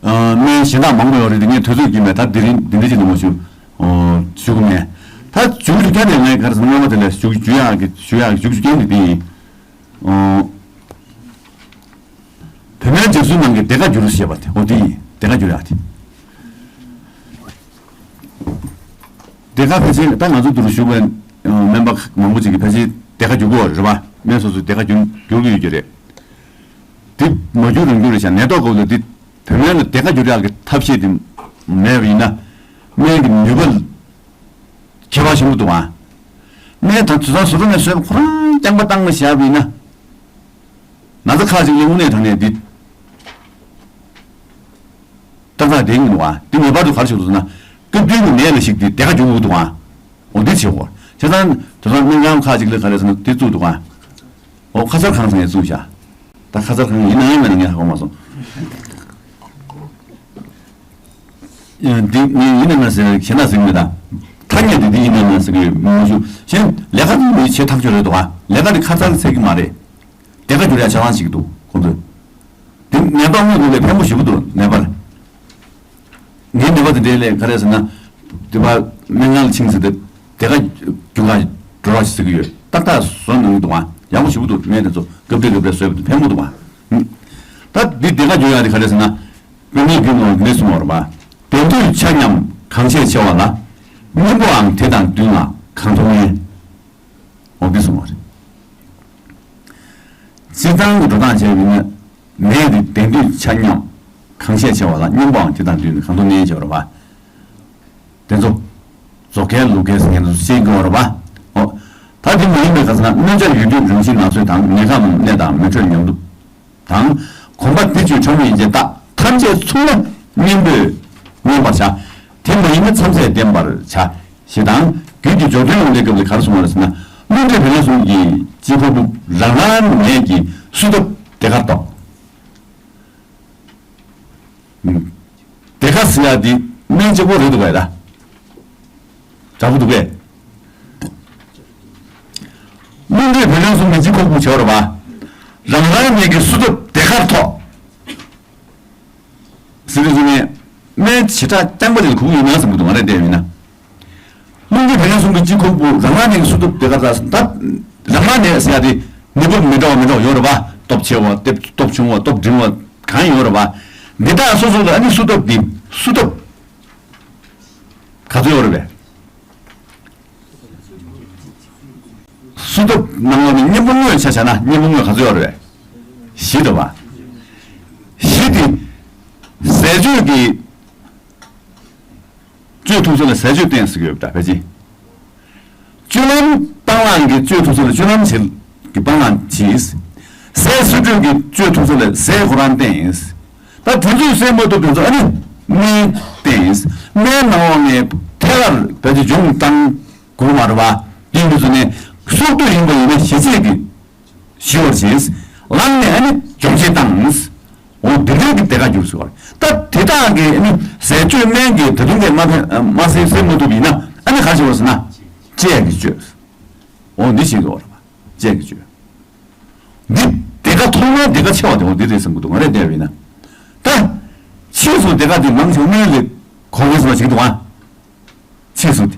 ཨ། སྨན་གཞན་དག་མང་པོ་ཡོད་རེད་དེ་ངས་དུས་ཚོད་ཀྱིས་མེད་ད་དེ་རིང་འདི་འདྲ་ཅིག་ནས་མ་ཞུ། ཨོ། ཞུ་གི་མེད། ད་ཞུ་རྒྱུ་རྐྱང་དེ་ངས་ག་རེ་ཟེར་ན་སྔོན་མ་དེ་ལས་ཞུ་ཞུ་ཡག་གི་ཞུ་ཡག་ཞུ་རྒྱུ་རྐྱང་དེ་དེ་ཡིན། ཨོ། བོད་སྨན་སྦྱར་ཚུལ་ནང་གི་སྡེར་ཁ་བསྒྱུར་ཞེས་པ་དེ་འོ་དེ་ཡིན། སྡེར་ཁ་བསྒྱུར་ཡག་དེ། སྡེར་ཁ་ཕལ་ཆེར་ད་ང་ཚོ་འདིར་བཞུགས་པའི་སྨན་པ་མང་པོ་ཅིག་གིས་ཕལ་ཆེར་སྡེར་ཁ་བསྒྱུར་གྱི་ཡོད་རེད་བ། སྨན་སོ་སོས་སྡེར་ཁ་བསྒྱུར་བསྒྱུར་གྱི་ཡོད་ཀྱི་རེད། དེ་མ་བསྒྱུར་རང་བསྒྱུར་རེད་ཤག་ནད་ཐོག་སྐབས་ལ་དེ་བོད་སྨན་ལ་སྡེར་ཁ་བསྒྱུར་ཡག་གི་ཐབས་ཤེས་དེ་མེད་པ་ཡིན་ན། སྨན་གྱི་ནུས་པ་ཁྱད་པར་ཆེན་པོ་འདུག་ཨ། སྨན་ད་དུས་ཚང་བཟོ་གྲྭ་ནས་བཟོས་པ་ཁོ་རང་རྐྱང་པ་བཏང་ནས་བཞག་པ་ཡིན་ན། ན་ཚ་ཁག་ཅིག་ལ་དངོས་གནས་དྲང་གནས་འདི་ཏག་ཏག་བསྡད་ཀྱི་མི་འདུག་ཨ། འདི་ངེས་པར་དུ་ག་རེ་བྱེད་དགོས་འདུག་ཟེར་ན། སྐབས་བསྟུན་གྱི་ནད་ལ་གཞིགས་ཏེ་སྡེར་ཁ་བསྒྱུར་དགོས་འདུག་ཨ། འོ་འདི་བྱེད་དགོས། བྱས་ཙང་དེང་སང་སྨན་ཁང་ཁག་ཅིག་ལ་ག་རེ་ཟེར་ན་འདི་བཙུགས་འདུག་ཨ། འོ་ཁ་མཚར་ཁང་ཟེར་ནས་བཙུགས་བཞག་ད་ཁ་མཚར་ཁང་ཡིན་ནམ་མིན་ནམ་ངས་ཧ་གོ་མ་སོང་། འདི་ངས་ཡིན་ནམ་མིན་ཟེར་ན་གཞན་དག་ཟེར་གྱི་མེད་ད། ཐ་སྙད་དེ་འདི་ཡིན་ནམ་མིན་ཟེར་གྱི་མི་ཤེས། གཞན་ལས་ཀ་འདི་མི་བྱེད་ཐག་ཆོད་རེད་འདུག་ཨ། ལས་ཀ་འདི་ཁ་མཚར་ཟེར་གྱི་མ་རེད། སྡེར་ཁ་བསྒྱུར་ཡག་ཆ་ཚང་ཞིག་འདུག་ཁོང་ཚོས། འདི་ ནད་པ་དངོས་ཀྱི་ལས་ཕན་པོ་ཞེ་པོ་འདུག་ནད་པར། ངའི་ནད་པ་དེ་འདྲའི་ལས་ག་རེ་ཟེར་ན། དེ་བ་སྨན་ཁང་ལ་ཕྱིན་ཟེར་ཏེ་དེ་ག་རྒྱུ་ག་འགྲོ་རོགས་ཞེས་ཟེར་གྱི་ཡོད། ཏག་ཏག་བཟོ་གནང་གི་འདུག་བ། ཡག་པོ་ཞེ་པོ་འདུག་སྨན་དེ་ཚོ་སྐབས་རེ་སྐབས་རེ་བཟོས་པ་དེ་ཕན་པོ་འདུག་བ། ད་འདི་དེ་ག་རྒྱུ་ཡག་དེ་ག་རེ་ཟེར་ན། དཔེ་མེད་རྒྱུ་ནོར་འདི་གསུང་བར་བ། དེང་དུས་ཆ་མཉམ་གང་ཤས་ཆེ་བ་ལ། སྙིང་པོའང་དེ་དང་བསྟུན་ལ་གང་ཐུབ་ངེས། འོ་འདི་གསུངས་པ་རེད། སྤྱིར་བཏང་གི་འགྲོ་སྟངས་བྱས་པ་ཡིན་ན། ནད་འདི་དེང་དུས་ཆ་མཉམ་གང་ཤས་ཆེ་བ་ལ་སྙིང་པོའང་དེ་དང་བསྟུན་ནས་གང་དུ་གནས་བྱེད་པར་བ། དེ་ཚོ་རྫོགས་ཁའི་ལུགས་ཀའི་ཟེར་མཁན་ཚོ་ཤེས་དགོས་པར་བ། འོ། ད་དེ་མ་ཡིན་པའི་ག་ཟེར་ན་སྨན་སྦྱར་ཡོད་དུས་རང་བཞིན་ནག་ཚོད་དང་ནད་ཁམས་ནད་དང་མེ་དྲོད་ཉམས་རྟུབ། དང་། གོམས་པ་འདི་ཆོས་ཕྲ་མོ་ཡིན་ཅེས་བརྟག་ཐམས་ཅད་མཚུངས་ན་གཉེན་པོས་མཉེན་པར་བྱ། དེ་མ་ཡིན་ན་མཚམས་ཚད་བསྟེན་པར་བྱ། ཞེས་དང་། རྒྱུད་ཀྱི་འཇོག་དོན་ཡོངས་ལས་སྐབས་ལ་ག་རེ་གསུངས་པ་རེད་ཟེར་ན། རླུང་མཁྲིས་བེ་ལེན་གསུམ་གྱི་དཀྱིལ་འཁོར་བུ་རང་རང་ནད་ཀྱི་བསུ་ཐབས་ཐད་ཀར་ཐོག་དེ་ག་ཟེར་ཡ་འདི་སྨན་གཅིག་པོ་རེད་འདུག་གས་ད། འདྲ་པོ་འདུག་གས། རླུང་མཁྲིས་བེ་ལེན་གསུམ་གྱི་དཀྱིལ་འཁོར་བུ་བྱེ་བ་རེད་པ། རང་རང་ནད་ཀྱི་བསུ་ཐབས་ཐད་ཀར་ཐོག་ཟེར་དུས་ཙམ་ནས། སྨན་བྱེ་བྲག་རྐྱང་པ་ལས་གོ་གི་ཡོད་ན་བསམ་གི་འདུག་ང་རང་བལྟས་ཡིན་ན། རླུང་མཁྲིས་བེ་ལེན་གསུམ་གྱི་དཀྱིལ་འཁོར་བུ་རང་རང་ནད་ཀྱི་བསུ་ཐབས་ཐད་ཀར་ཐོག་ད། རང་རང་ནད་ཟེར་ཡ་དེ་ནད་འབུ་མི་འདྲ་བ་མི་འདྲ་བ་ཡོད་རེད་པ། སྟོབས་ཆེ་བ་སྟོབས་ཆུང་བ་སྟོབས་འབྲིང་བ་གང་ཡོད་རེད་པ། འདི་དག་སོ་སོ་ལ་ཨ་ནི་བསུ་ཐབས་འདི་བསུ་ཐབས་ག་ཚོད་ཡོད་རེད་པས། བསུ་ཐབས་སྣང་བ་ནི་གཉེན་པོ་དངོས་ཆ་བཞག་ན་གཉེན་པོ་དངོས་ག་ཚོད་ཡོད་རེད་པས། བཞི་འདུག་པ། བཞི་དེ། ཟས་སྤྱོད་ཀྱི་སྤྱོད་ཐུབ་ཚད་ལ་ཟས་སྤྱོད་བསྟེན་ཟེར་གྱི་ཡོད་པ་འདྲ་ཕལ་ཆེར། སྤྱོད་ལམ་སྤང་བླང་གི་སྤྱོད་ཐུབ་ཚད་ལ་སྤྱོད་ལམ་བྱེད་ཀྱི་སྤང་བླང་གྱིས། ཟས་སུ་སྤྲོད་ཀྱི་སྤྱོད་ཐུབ་ཚད་ལ་ཟས་ཁོ་རང་བསྟེན། ད་དེ་ཚོས་ཟས་མ་ཐུབ་དེ་ཚོ་ཨ་ནི་སྨན་བསྟེན། སྨན་ནང་འོག་ནས་ཐད་ཀར་བེད་སྤྱོད་སྦྱོང་བཏང་དགོས་མ་རེད་པ། དེ་ཡིན་དུས་ནས་སྲོག་ཐོག་ཡིན་པ་ཡིན་ན་ཞི་བྱེད་ཀྱི་ཞི་བར་བྱེད། ལངས་ནས་ཨ་ནི་སྦྱོང་བྱེད་བཏང་། འོ་འདི་འདྲའི་གི་དེ་ག་འགྱུར་ཟེར་བ་རེད། ད་དེ་དག་གི་ཨ་ནི་ཟས་སྤྱོད་སྨན་གྱི་ད་དུང་གི་མ་ཕན་མ་ཟས་ཟས་མ་ཐུབ་ཡིན་ན་ཨ་ནི་ག་རེ་བྱེད་པ་ཟེར་ན། དཔྱད་ཀྱི་སྤྱོད། འོ་འདི་བྱེད་དགོས་པ་རེད་པ། དཔྱད་ཀྱི་སྤྱོད། འདི་དེ་ག་ཐོག་མའི་དེ་ག་ཆེ་བ་དེ་འོ་འདི་རེད་བསམ་གི་འདུག་ང་རས་བལྟས་པ་ཡིན་ན། ད་ཕྱིས་སུ་དེ་ག་དེ་མང་ཆེ་བ་སྨན་ལས་གོང་འཕེལ་སོང་བ་ཞིག་འདུག་ཨ། ཕྱིས་སུ་དེ།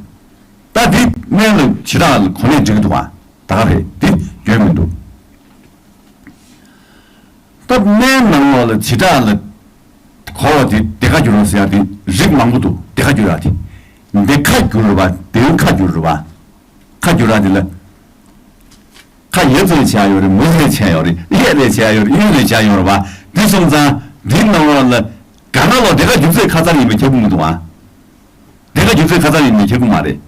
ད་དེ་སྨན་ལ་ཇི་ལྟར་གོ་གནས་འགྲིག་གི་འདུག་ཨ། ད་ག་རེད་དེ་ཡོད་མི་འདུག་ད་སྨན་ནང་ལོགས་ལ་ཇི་ལྟར་ལ་གོ་བ་དེ་དེ་ག་འགྱུར་བ་ཟེར་ཡ་དེ་རིགས་མང་པོ་འདུག་དེ་ག་འགྱུར་ཡ་དེ། འདི་ཁ་འགྱུར་བ་དེ་ཁ་འགྱུར་བ། ཁ་འགྱུར་བ་དེ་ལ། ཁ་ཡ་ཚོས་བྱས་ཡོད་རེད། མུ་ཚོས་བྱས་ཡོད་རེད། གཡས་ལས་བྱས་ཡོད་རེད། གཡོན་ལས་བྱས་ཡོད་རེད་པ། དེ་སོང་ཙང་འདིའི་ནང་ལོགས་ལ་ག་ན་ལོག་དེ་ག་འགྱུར་ཚད་ཁ་ཚར་ཡིན་པའི་ཁྱབ་ཀྱི་མི་འདུག་ཨ། དེ་ག་འགྱུར་ཚད་ཁ་ཚར་ཡིན་པའི་ཁྱབ་ཀྱི་མ་རེད།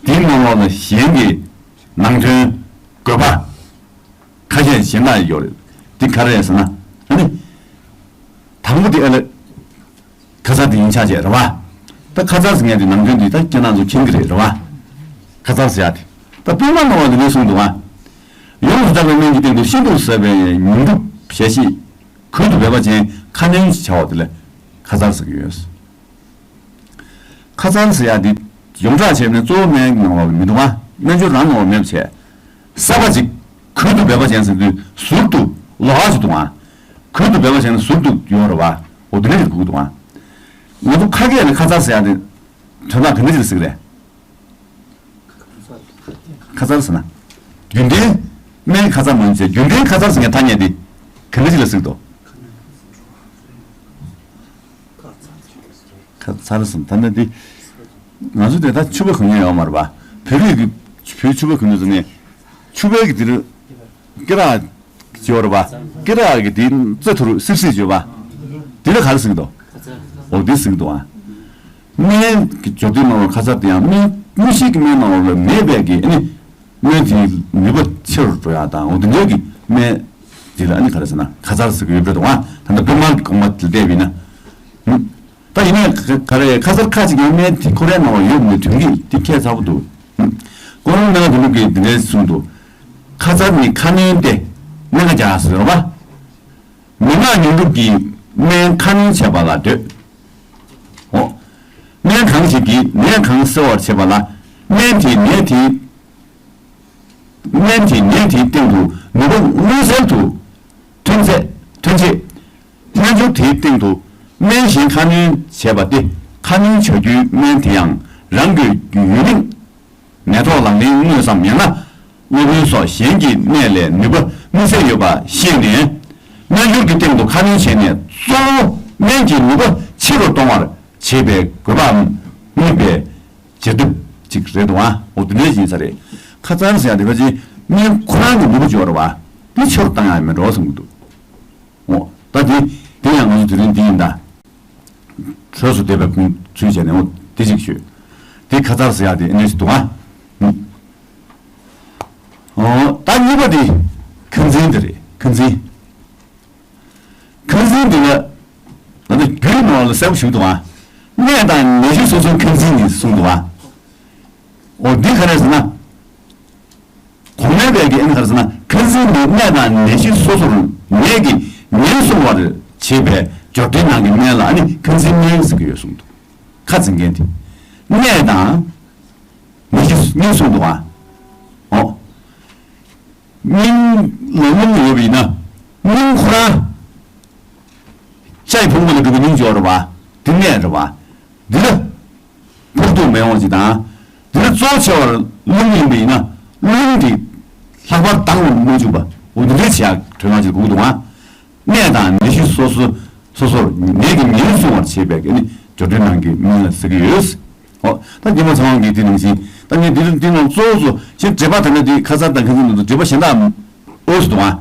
དེའི་ནང་ལོགས་ལ་གཞན་གྱི་ནང་དོན་དགོས་པ་ཁ་ཤས་གཞན་དག་ཡོད་རེད། དེ་ག་རེ་རེད་ཟེར་ན། ཨ་ནི། དང་པོ་དེ་ཨ་ལ། ཁ་ཚར་དེ་ཡིན་ཆགས་བྱས་རེད་བ། ད་ཁ་ཚར་ཟེར་མཁན་དེ་ནང་དོན་དེ་ད་ཁྱེད་རང་ཚོ་མཁྱེན་གྱི་རེད་རེད་བ། ཁ་ཚར་ཟེར་ཡ་དེ། ད་པུས་མོ་ནང་ལ་དེ་འདྲ་གསུངས་འདུག་བ། ཡོངས་སུ་དག་པའི་སྨན་གྱི་སྟེང་དུ་ཤིན་ཏུ་ཟབ་པའི་ཉུང་སྒྲུབ་ཞལ་ཤེས། གུད་དུ་སྦས་པ་ཅན་ཁ་སྣོན་བྱ་བ་དེ་ལ་ཁ་ཚར་ཟེར་གྱི་ཡོད། ཁ་ཚར་ཟེར་ཡ་དེ་ཡོངས་གྲགས་བྱས་ནས་གཙོ་བོ་སྨན་ནང་ལ་མི་འདུག་བ། སྨན་སྦྱོར་རང་ནང་ལ་མེད་པ་བྱས། གསར་པ་ཅིག་གུད་དུ་སྦས་པ་ཅན་ཟེར་དུས་ཟུར་དུ་ལོགས་ཀ་ཅིག་འདུག་ཨ། གུད་དུ་སྦས་པ་ཅན་ཟུར་དུ་ཡོད་རེད་བ། འོ་དེ་འདྲ་ཞིག་དགོས་ཀྱི་འདུག་ཨ། ང་ཚོ་ཁ་སྐད་ལ་ཁ་ཚར་ཟེར་ཡ་དེ་དོན་དག་ག་འདྲ་ཞིག་ལ་ཟེར་གི་རེད། ཁ་ཚར་ཟེར་ན། རྒྱུན་ལྡན་སྨན་ཁ་ཚར་མ་ཡིན་ཚེ་རྒྱུན་ལྡན་ཁ་ཚར་ཟེར་མཁན་ཐ་སྙད་དེ་ག་འདྲ་ཞིག་ལ་ཟེར་གི་འདུག་ཁ་ཚར་ཟེར་ད་ནི་འདི། ང་ཚོ་དེ་ད་ཕྱུ་པ་གོན་མཁན་ཡོད་མ་རེད་པ། བོད་རིགས་ཀྱི་བོད་ཕྱུ་པ་གོན་དུས་ཙམ་ནས། ཕྱུ་པའི་གི་དེ་རུ་སྐེ་རགས་ཅིག་ཡོད་རེད་པ། སྐེ་རགས་ཀྱི་དེ་རྩེ་ཐུར་སིབ་སིབ་བྱེད་པ། དེ་ལ་ག་རེ་ཟེར་གི་འདུག་འོ་དེ་ཟེར་གི་འདུག་ཨ། སྨན་གྱི་སྦྱོར་དུས་ནང་ལ་ཁ་ཚར་དེ་ཡང་སྨན་དངོས་གཞི་གི་སྨན་ནང་ལ་མེད་པའི་གི་ཨ་ནི། སྨན་དེའི་ནུས་པ་ཆེ་རུ་འགྲོ་ཡག་དང་འོ་དེ་འདྲའི་གི་སྨན་དེ་ལ་ཨ་ནི་ག་རེ་ཟེར་ན་ཁ་ཚར་ཟེར་གི་ཡོད་པ་རེད་འདུག་ཨ། ད་ལྟ་དཔེ་མང་གི་དགོངས་པ་དེ་བལྟས་པ་ཡིན་ན། ད་ཡིན་ནའི་ག་རེ་ཁ་ཚར་ཁ་ཅིག་ཡང་སྨན་དེ་ཁོ་རའི་ནང་ལ་ཡོད་མེད་དོན་གྱིས་དེ་ཁྱད་མཚར་པོ་འདུག་ཀོ་རོན་སྨན་བླ་དོན་གྲུབ་ཀྱིས་འདི་འདྲའི་གསུངས་འདུག་ཁ་ཚར་ནི་ཁ་སྣོན་ཏེ་སྨན་ཁ་རྒྱག་ཟེར་བ། མན་ངག་ཉུང་སྒྲུབ་ཀྱིས་སྨན་ཁ་སྣོན་བྱེད་པ་ལ་འདོད། འོ། སྨན་གང་ཞིག་གིས་ནད་གང་སེལ་བར་བྱེད་པ་ལ། སྨན་དེས་ནད་དེའི། སྨན་དེས་ནད་དེའི་སྟེང་དུ་ནུས་པ་མངོན་གསལ་དུ་ཐོན་ཚེ། ཐོན་ཚེ། སྨན་ དེའི་སྟེང་དུ་སྨན་གཞན་ཁ་སྣོན་བྱས་པ་སྟེ། ཁ་སྣོན་བྱ་རྒྱུའི་སྨན་དེ་ཡང་རང་གི་ཡུན་རིང་ནད་ཐོག་ལག་ལེན་དངོས་སམ། ཡང་ན་སློབ་དཔོན་སོགས་གཞན་གྱི་སྨན་ལས་ནུས་པ་དམིགས་བསལ་ཡོད་པ་ཤེས་ནས། སྨན་སྦྱོར་གྱི་སྟེང་དུ་ཁ་སྣོན་བྱས་ནས། གཙོ་བོ་སྨན་གྱི་ནུས་པ་ཆེ་རུ་གཏོང་བར་བྱེད་པའི་དགོས་པའམ་དམིགས་པའི་བྱེད་ཐབས་ཅིག་རེད་འདུག་ཨ། འོ་དེ་འདྲ་ཡིན་ས་རེད། ཁ་ཚར་ཟེར་ཡ་དེ་ཕལ་ཆེར་སྨན་ཁོ་རང་གི་ནུས་པ་ཅིག་ཡོད་རེད་བ། དེ་ཆེ་རུ་བཏང་ཡ་མེད་འགྲོ་བསམ་གྱི་འདུག་འོ་ད་དེ་དེ་ཡང་ང་ཚོ་དེ་རིང་འདི་ཡིན་ད། གྲོས་སུ་བསྡད་པའི་ཁུངས་ཚུལ་བྱས་ནས་འོ་དེ་ཅིག་ཤོད། དེ་ཁ་ཚར་ཟེར་ཡ་དེ་ཨེ་འདྲ་ཞིག་འདུག་ཨ། འོ་ད་གཉིས་པ་དེ་ཁ་འཛིན་དེ་རེད། ཁ་འཛིན། ཁ་འཛིན་འདི་ལ་ང་ཚོ་རྒྱུད་ནང་ལ་གསལ་པོ་ཞིག་འདུག་ཨ། གནས་དང་ནད་གཞི་སོ་སོའི་ཁ་འཛིན་ནི་གསུངས་འདུག་ཨ། འོ་འདི་ག་རེ་ཟེར་ན། གོང་མའི་བར་གྱི་ཨེ་ནི་ག་རེ་ཟེར་ན། ཁ་འཛིན་ནི་གནས་དང་ནད་གཞི་སོ་སོར་ནད་ཀྱིས་ཉེན་སྲུང་བར་བྱེད་པའི་སྦྱོར་སྒྲོལ་ནང་གི་སྨན་ལ་ཨ་ནི་ཁ་འཛིན་སྨན་ཟེར་གྱི་ཡོད་གསུངས་འདུག་ཁ་འཛིན་མཁན་དེ་གནས་དང་ནད་གཞི་གཉིས་གསུངས་འདུག་ཨ། འོ། སྙིང་ལ་རླུང་ཡོད་པ་ཡིན་ན། རླུང་ཁོ་རང་། ལྕགས་ཀྱི་ཕུང་པོ་ལ་གྲུབ་པའི་རླུང་ཅིག་ཡོད་རེད་བ། འདི་གནས་རེད་བ། འདི་ལ་འཕུར་ལྡོག་མི་ཡོང་བ་ཅིག་དང་། འདི་ལ་གཙོ་ཆེ་བར་རླུང་ཡིན་པ་ཡིན་ན། རླུང་འདི་ལྷག་པར་ལྡང་བར་མ་བཅུག་པ། འོ་འདི་འདྲ་བྱེད་ཡག་དོན་དག་ཅིག་དགོས་འདུག་ཨ། གནས་དང་ནད་གཞི་སོ་སོ། སོ་སོར་ནད་ཀྱིས་ཉེན་སྲུང་བར་བྱེད་པའི་ནི་སྦྱོར་སྒྲོལ་ནང་གི་སྨན་ལ་ཟེར་གྱི་ཡོད། འོ། ད་རྒྱལ་མོ་ཚེ་དབང་གིས་དེ་ནང་བཞིན། ད་ངས་འདི་རིང་འདི་ནང་གཙོ་བོ་ཚོ་ཞེས་འགྲེལ་པ་དེ་འདྲ་འདི་ཁ་ཚར་དང་ཁ་འཛིན་ནང་དུ་འགྲེལ་པ་གཞན་དག་འོས་སུ་འདུག་ཨ།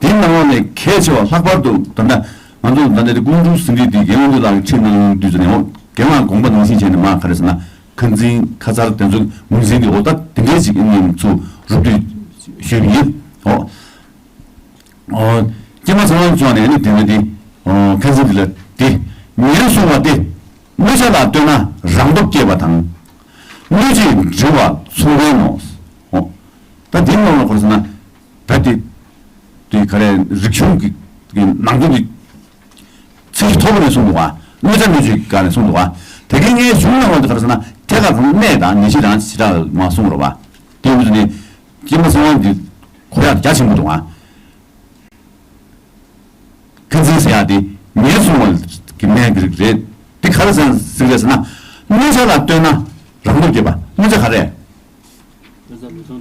དེའི་ནང་ལོགས་ནས་གལ་ཆེ་བ་ལྷག་པར་དུ་ད་ལྟ་ང་ཚོ་ད་ལྟ་དེ་ཀུན་འགྲོ་ཟིན་བྲིས་འདི་རྒན་དབང་འདུས་ལགས་ཀྱིས་ཁྲིད་གནང་དུས་ཚོད་ནས་འོ་རྒན་ལགས་དགོངས་པ་ནང་བཞིན་བྱས་ནས་མ་ག་རེ་ཟེར་ན། ཁ་འཛིན་ཁ་ཚར་དེ་ཚོ་ངོས་འཛིན་གྱི་འོ་ད་དེ་འདྲའི་ཅིག་ཨ་ནི་ཚུར་རུབ་བཏུས་ཞུས་པ་ཡིན། འོ། ཨོ། སྐྱེས་མ་ཚང་བ་ཅོག་ནས་ནི་དེ་ནི་དེ། ཨོ། ཁ་འཛིན་འདི་ལ་དེ། ཉེན་སྲུང་བ་སྟེ། གནོད་བྱ་ལ་ལྟོས་ན་རང་སྟོབས་སྐྱེས་པ་དང་། གནོད་བྱེད་འབྲི་བ་མཚུངས་ལྡན་ནོ། ཨོ། ད་དེ་ནང་ལ་ག་རེ་ཟེར་ན། བོད་དེ། དེ་ག་རེ་རིག་གཞུང་གི་གི་ནང་དོན་གྱི་ཚིག་མཐོ་པོ་ནས་གསུངས་འདུག་བ། གནོད་བྱ་གནོད་བྱེད་སྒང་ནས་གསུངས་འདུག་བ། དེ་གའི་ངའི་གཞུང་ནང་ལ་ག་རེ་ཟེར་ན་ཐད་ཀར་གནས་དང་ནད་གཞི་རང་བྱེ་བྲག་མ་གསུངས་རོ་བ། དེ་ཡིན་དུས་ནི། སྐྱེས་མ་ཚང་བ་འདི་གོ་ཡག་རྒྱ་ཆེན་པོ་འདུག་ཨ། ཁ་འཛིན་ཟེར་ཡག་དེ་ཉེན་སྲུང་བ་གི་སྨན་གྱི་རིགས་རེད། དེ་ག་རེ་ཟེར་ཟེར་རེད་ཟེར་ན། གནོད་བྱ་ལ་ལྟོས་ན་རང་སྟོབས་སྐྱེད་པ། གནོད་བྱ་ག་རེ།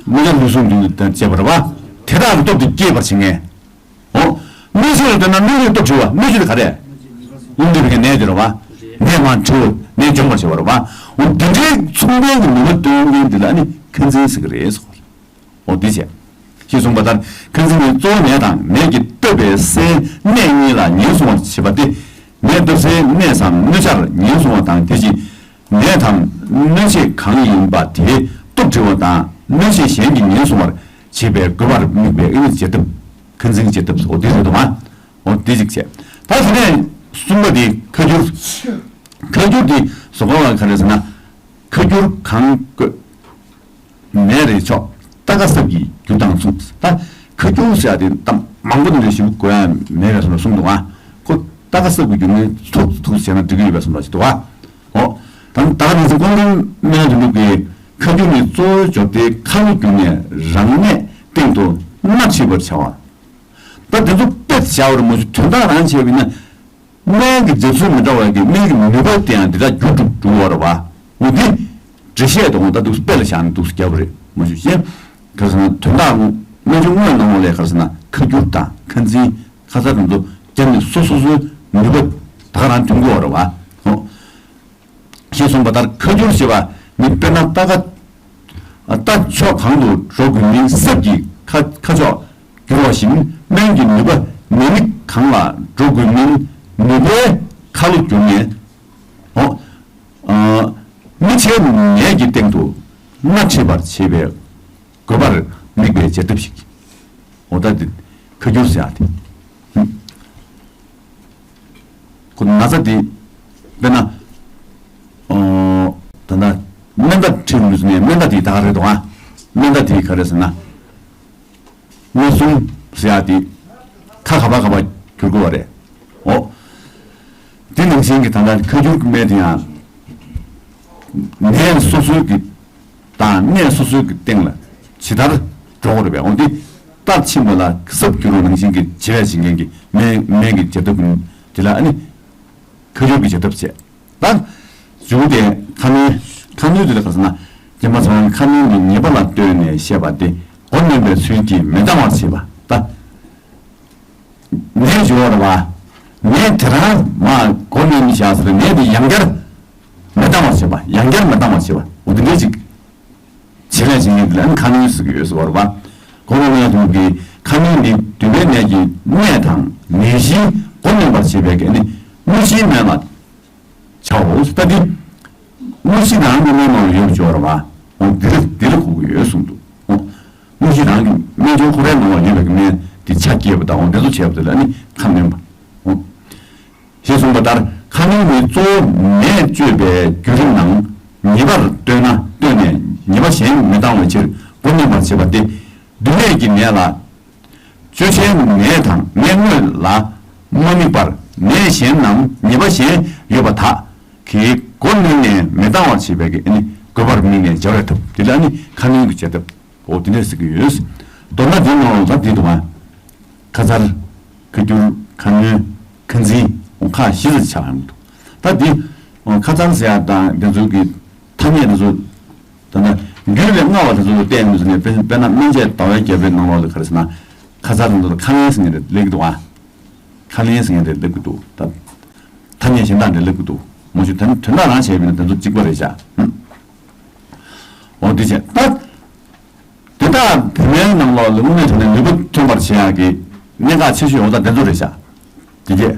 གནོད་བྱ་ལུས་ཟུངས་འདུས་དང་བཅས་པ་རེད་བ། དེ་དག་གི་སྟོབས་དེ་སྐྱེད་པར་བྱེད་མཁན། འོ། གནོད་བྱེད་ལ་ལྟོས་ན་གནོད་བྱེད་སྟོབས་བྱེད་པ། གནོད་བྱེད་དེ་ག་རེ། རླུང་འདུས་པའི་ནད་དེ་རེད་བ། ནད་མ་འཁྲུ་བ་ནད་འཇོམས་པར་བྱེད་པ་རེད་བ། འོ་དེ་འདྲའི་མཚུངས་ལྡན་གྱི་ནུས་པ་སྟོན་མཁན་འདི་ལ་ནི་ཁ་འཛིན་ཟེར་གི་རེད་ཟེར་བ་རེད། འོ་འདི་བྱས། ཞེས་གསུངས་པ་ལྟར་ཁ་འཛིན་ནི་གཙོ་བོ་ནད་དང་ནད་ཀྱིས་བཏབ་པའི་སའི་གནས་གཉིས་ལ་ཉེན་སྲུང་བར་བྱེད་པ་སྟེ། ནད་བཏབ་སའི་གནས་སམ་གནོད་བྱར་ཉེན་སྲུང་བ་དང་དེ་བཞིན་ནད་དམ་གནོད་བྱེད་གང་ཡིན་པ་དེའི་སྟོབས་འབྲི་བ་དང་གནོད་བྱེད་གཞན་གྱིས་ཉེན་སྲུང་བར་བྱེད་པའི་དགོས་པར་དམིགས་པའི་ཨེ་ནི་བྱེད་ཐབས། ཁ་འཛིན་བྱེད་ཐབས་སོགས་འདི་རེད་དོ། འོ་འདི་གཅིག་བྱས། ད་དེ་ནས་གསུམ་པ་དེ་ཁ་སྒྱུར། ཁ་སྒྱུར་དེ་བཟོ་དགོས་པ་ག་རེ་ཟེར་ན། ཁ་སྒྱུར་གང་དགོས། མེད་རེ་ཆོག་རྟ་ཁ་སྲབ་ཀྱིས་བསྒྱུར་དང་མཚུངས། ད་ཁ་སྒྱུར་ཟེར་ཡ་དེ་ད་མང་པོ་འདི་འདྲ་ཞིག་དགོས་ཡ་མེད་པའི་བཟོ་འདྲ་གསུངས་འདུག་ཨ། ཁོ་རྟ་ཁ་སྲབ་ཀྱིས་བསྒྱུར་ནས་ཐུག་ཐུག་བྱས་ན་འགྲིག་གི་ཡོད་པའི་བཟོ་འདྲ་ཞིག་འདུག་ཨ། འོ། ད་ད་ག་ནང་བཞིན་ཀུན་མཁྱེན་སྨན་བླ་དོན་གྲུབ་ཀྱིས་ཁ་སྒྱུར་ནི་གཙོ་བོའི་སྦྱོར་སྡེའི་ཁ་ལོ་བསྒྱུར་ནས་རང་གནས་སྟེང་དུ་སྣ་ཁྲིད་པར་བྱ་བ། ད་དེ་ཚོ་དཔེ་བྱ་བར་མ་ཞུ་དོན་དག་རང་བྱས་པ་ཡིན་ན། སྨན་གྱི་རྒྱབ་ཚུལ་མི་འདྲ་བ་གི་སྨན་གྱི་ནུས་པ་དེ་ཡང་འདི་དག་འགྱུར་འགྲོ་འགྲོ་བ་རེད་བ། འོ་འདི་འགྲེལ་བཤད་དང་ད་འདུག་དཔེ་ལ་བཞག་ནས་འདུག་རྒྱབ་རེད་མ་ཞུ་ཤེས། ག་རེ་ཟེར་ན་དོན་དག་སྨན་གཞུང་དངོས་ནང་ལོགས་ལ་ག་རེ་ཟེར་ན་ཁ་སྒྱུར་དང་ཁ་འཛིན་ཁ་ཚར་དང་དུ་རྒྱབ་ནས་སོ་སོ་སོའི་ནུས་པ་ད་ག་རང་འདོན་དགོས་བ་རེད་བ། འོ། ཞེས་གསུངས་པ་ལྟར་ཁ་སྒྱུར་ཞེས་པ་ནི་དཔེར་ན་རྟ་ཁ། རྟ་ཕྱོགས་གང་དུ་འགྲོ་དགོས་མིན་གསེབ་ཀྱི་ཁ་ཁ་ཕྱོགས་བསྒྱུར་བ་བཞིན་སྨན་གྱི་ནུས་པ་ནད་རིགས་གང་ལ་འགྲོ་དགོས་མིན་ནུས་པའི་ཁ་ལོ་བསྒྱུར་ནས། འོ། ཨ། མི་ཚེའི་ནད་ཀྱི་སྟེང་དུ་སྣ་ཁྲིད་པར་བྱེད་པའི་དགོས་པར་དམིགས་པའི་བྱེད་ཐབས་ཤིག་འོ་ད་འདི་ཁ་སྒྱུར་ཟེར་ཡ་དེ། ཁོ་ན་ཚ་དེ། དཔེར་ན། ཨོ། ད་ལྟ་མེ་མདའ་ཁྲིད་ལུས་ནས་མེ་མདའ་དེ་ད་ག་རེད་དོ་ཨ། མེ་མདའ་དེ་ག་རེ་ཟེར་ན། མེ་ཟུང་ཟེར་ཡ་དེ། ཁ་ག་པ་ག་པ་བསྒྱུར་དགོས་པ་རེད། ཨོ། དེ་ནང་བཞིན་གྱི་ད་ལྟ་ཁ་སྒྱུར་གྱི་སྨན་དེ་ཡང་། ནད་སོ་སོའི་གི་དང་གནས་སོ་སོའི་གི་སྟེང་ལ་ཇི་ལྟར་འགྲོ་དགོས་རེད་པས། འོ་འདི་རྟགས་ཕྱིན་པ་ལ་གསབ་འགྱུར་བ་ནང་བཞིན་གྱི་བྱེད་པས་བྱེད་མཁན་གྱི་སྨན་སྨན་གྱི་བྱེད་ཐབས་ཀྱི་ དེ་ལ་ཨ་ནི་ཁ་སྦྱོར་གྱི་བྱ་ཐབས་བྱས། ད་མཇུག་དེ་ཁ་སྣོན། ཁ་སྣོན་དེ་ལ་ག་ཟེར་ན། རྗེས་མ་ཚང་ཁ་སྣོན་དེ་ཉེས་པ་ལ་ལྟོས་ནས་བཤད་པ་སྟེ། མགོ་གནོན་པའི་ཚུལ་གྱིས་མི་འདང་བར་བྱེད་པ། ད་ནད་བྱུང་བ་རེད་བ། ནད་དེ་རང་མ་མགོ་གནོན་བཞག་ཟེར། ནད་དེ་ཡང་བསྐྱར་མི་འདང་བར་བྱེད་པ། ཡང་བསྐྱར་མི་འདང་བར་བྱེད་པ། འོ་དེ་འདྲ་ཅིག་བྱེད་ལས་བྱེད་ཉིད་ལ་ཁ་སྣོན་ཟེར་གྱི་ཡོད་ཟེར་བ་རེད་བ། གོང་ལ་གནས་ལུགས་ཀྱི་ཁ་སྣོན་ནི་འདུས་པའི་ནད་ཀྱི་གནས་དང་ནད་གཞིའི་མགོ་གནོན་པར་བྱེད་པའི་གནས་ནི་དངོས་གཞིའི་སྨན་ལ་བྱའོ། ད་འདི་དངོས་གཞི་རང་གི་སྨན་ནང་ལ་ཡོད་པ་ཅིག་ཡོད་རེད་བ། འོ་འདི་ལ་འདི་ལ་གོ་གི་ཡོད་གསུངས་འདུག་འོ་དངོས་གཞི་རང་གི་སྨན་སྦྱོར་ཁོ་རའི་ནང་ལ་ཡོད་པའི་སྨན་དེ་ཆ་སྐྱེས་པ་དང་། འོ་འདི་ཚོ་བྱས་པ་དེ་ལ་ནི་ཁ་སྣོན་པ། འོ། ཞེས་གསུངས་པ་ལྟར་ཁ་སྣོན་ནི་གཙོ་བོ་ནད་བཅོས་པའི་བརྒྱུད་རིམ་ནང་ཉེས་པར་ལྟོས་ན། ལྟོས་ནས་ཉེས་པ་གཞན་མི་བཏང་བའི་ཕྱིར་མགོ་གནོན་པར་བྱེད་པ་སྟེ། འདུས་ནད་ཀྱི་ནད་ལ་བཅོས་ཆའི་ནད་དང་ནད་དངོས་ལ་མ་དམིགས་པར་ནད་གཞན་ནམ་ཉེས་པ་གཞན་ཡོད་པ་དག་གི་མགོ་གནོན་ནས་མི་བཏང་བར་བྱེད་པའི་ནི་དགོས་པར་དམིགས་ནས་སྦྱར་བའི་ཐབས་དེ་ལ་ནི་ཁ་སྣོན་གྱི་བྱ་ཐབས། འོ་དེ་འདྲ་ཟེར་གྱི་ཡོད། མདོར་ན་འདིའི་ནང་ལ་ད་འདི་འདུག་ཨ། ཁ་མཚར། ཁ་སྒྱུར། ཁ་སྣོན། ཁ་འཛིན། འོ་ཁག་བཞི་ཙམ་ཆགས་ཡོང་གི་འདུག་ད་འདི་ཁ་མཚར་ཟེར་ཡ་དང་དེ་ཚོ་གི་ཐ་སྙད་དེ་ཚོ། ད་ལྟ་འགྱུར་བའི་སྔ་བ་དེ་ཚོ་ལ་བལྟས་ནས་ནས་དཔེར་ན་སྨན་དཔྱད་ཟླ་བའི་རྒྱལ་པོའི་ནང་ལོགས་ལ་ག་རེ་ཟེར་ན། ཁ་མཚར་དེ་ཚོ་ལ་ཁ་ལན་ཟེར་མཁན་དེ་སླེབས་ཀྱི་འདུག་ཨ། ཁ་ལན་ཟེར་མཁན་དེ་སླེབས་ཀྱི་འདུག་ད་ཐ་སྙད་གཞན་དག་འདྲ་སླེབས་ཀྱི་འདུག་མ་གཞི་དོན་དོན་དག་རང་བྱས་པ་ཡིན་ན་དེ་ཚོ་གཅིག་པ་རེད་ཤག་འོ་དེ་བྱས་ད། དེ་དག་བོད་སྨན་ནང་ལོགས་ལ་དངོས་གནས་དྲང་གནས་ནུས་པ་ཐོན་པར་བྱེད་ཡག་གི་གནད་འགག་ཆེ་ཤོས་འོ་ད་དེ་ཚོ་རེད་ཤག་དེ་རྗེས་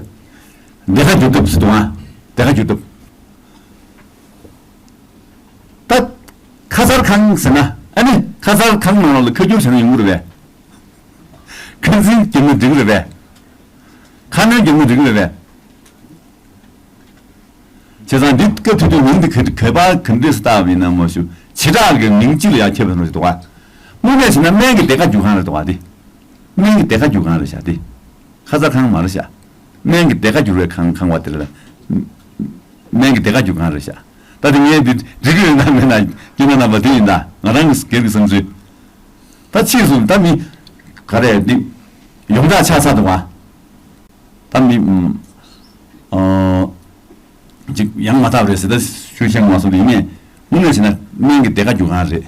སྡེ་ཁ་སྒྱུར་ཐབས་ཟེར་འདུག་ཨ། སྡེ་ཁ་སྒྱུར་ཐབས། ད་ཁ་མཚར་ཁང་ཟེར་ན་ཨ་ནི་ཁ་མཚར་ཁང་ནང་ལོགས་ལ་ཁ་སྒྱུར་བྱས་ན་ཡོང་གི་རེད་པས། ཁ་འཛིན་སྒྱུར་ན་འགྲིག་གི་རེད་པས། ཁ་སྣོན་སྒྱུར་ན་འགྲིག་གི་རེད་པས། བྱས་ཙང་འདི་སྐབས་དུས་དུས་མིང་འདི་ག་ག་པར་ག་འདྲས་སུ་བཏགས་པ་ཡིན་ན་མ་ཞུ། བྱེ་བྲག་གི་མིང་གཅིག་ལ་ཡང་ཁྱབ་པའི་ནང་ཞིག་འདུག་ག་དངོས་གནས་བྱས་ན་སྨན་གྱི་སྡེ་ཁ་སྒྱུར་ཁང་རེད་འདུག་ག་འདི། སྨན་གྱི་སྡེ་ཁ་སྒྱུར་ཁང་རེད་ཤག་འདི། ཁ་མཚར་ཁང་མ་རེད་ཤག་སྨན་གྱི་སྡེ་ཁ་སྒྱུར་བའི་ཁང་ཁང་བ་དེ་ལ། སྨན་གྱི་སྡེ་ཁ་སྒྱུར་ཁང་རེད་ཤག་ད་དེ་ངས་འདི་འགྲིག་གི་ཡོད་ན་མེད་ན་སྐྱེ་ན་རྣམ་པ་དེ་ཡིན་ད། ང་རང་གི་སྒེར་གྱི་བསམ་ཚུལ། ད་ཕྱིས་སུ་ད་མི་ག་རེ་འདི་ཡོངས་གྲགས་ཆགས་ཚར་འདུག་ག་ད་མི་ཨ་ཅིག་ཡང་མ་དག་རེད་ཟེར་ད་ཞུ་ཤེས་མ་སོང་། དེ་ཡིན་ནའི་དངོས་གནས་བྱས་ན་སྨན་གྱི་སྡེ་ཁ་སྒྱུར་ཁང་རེད།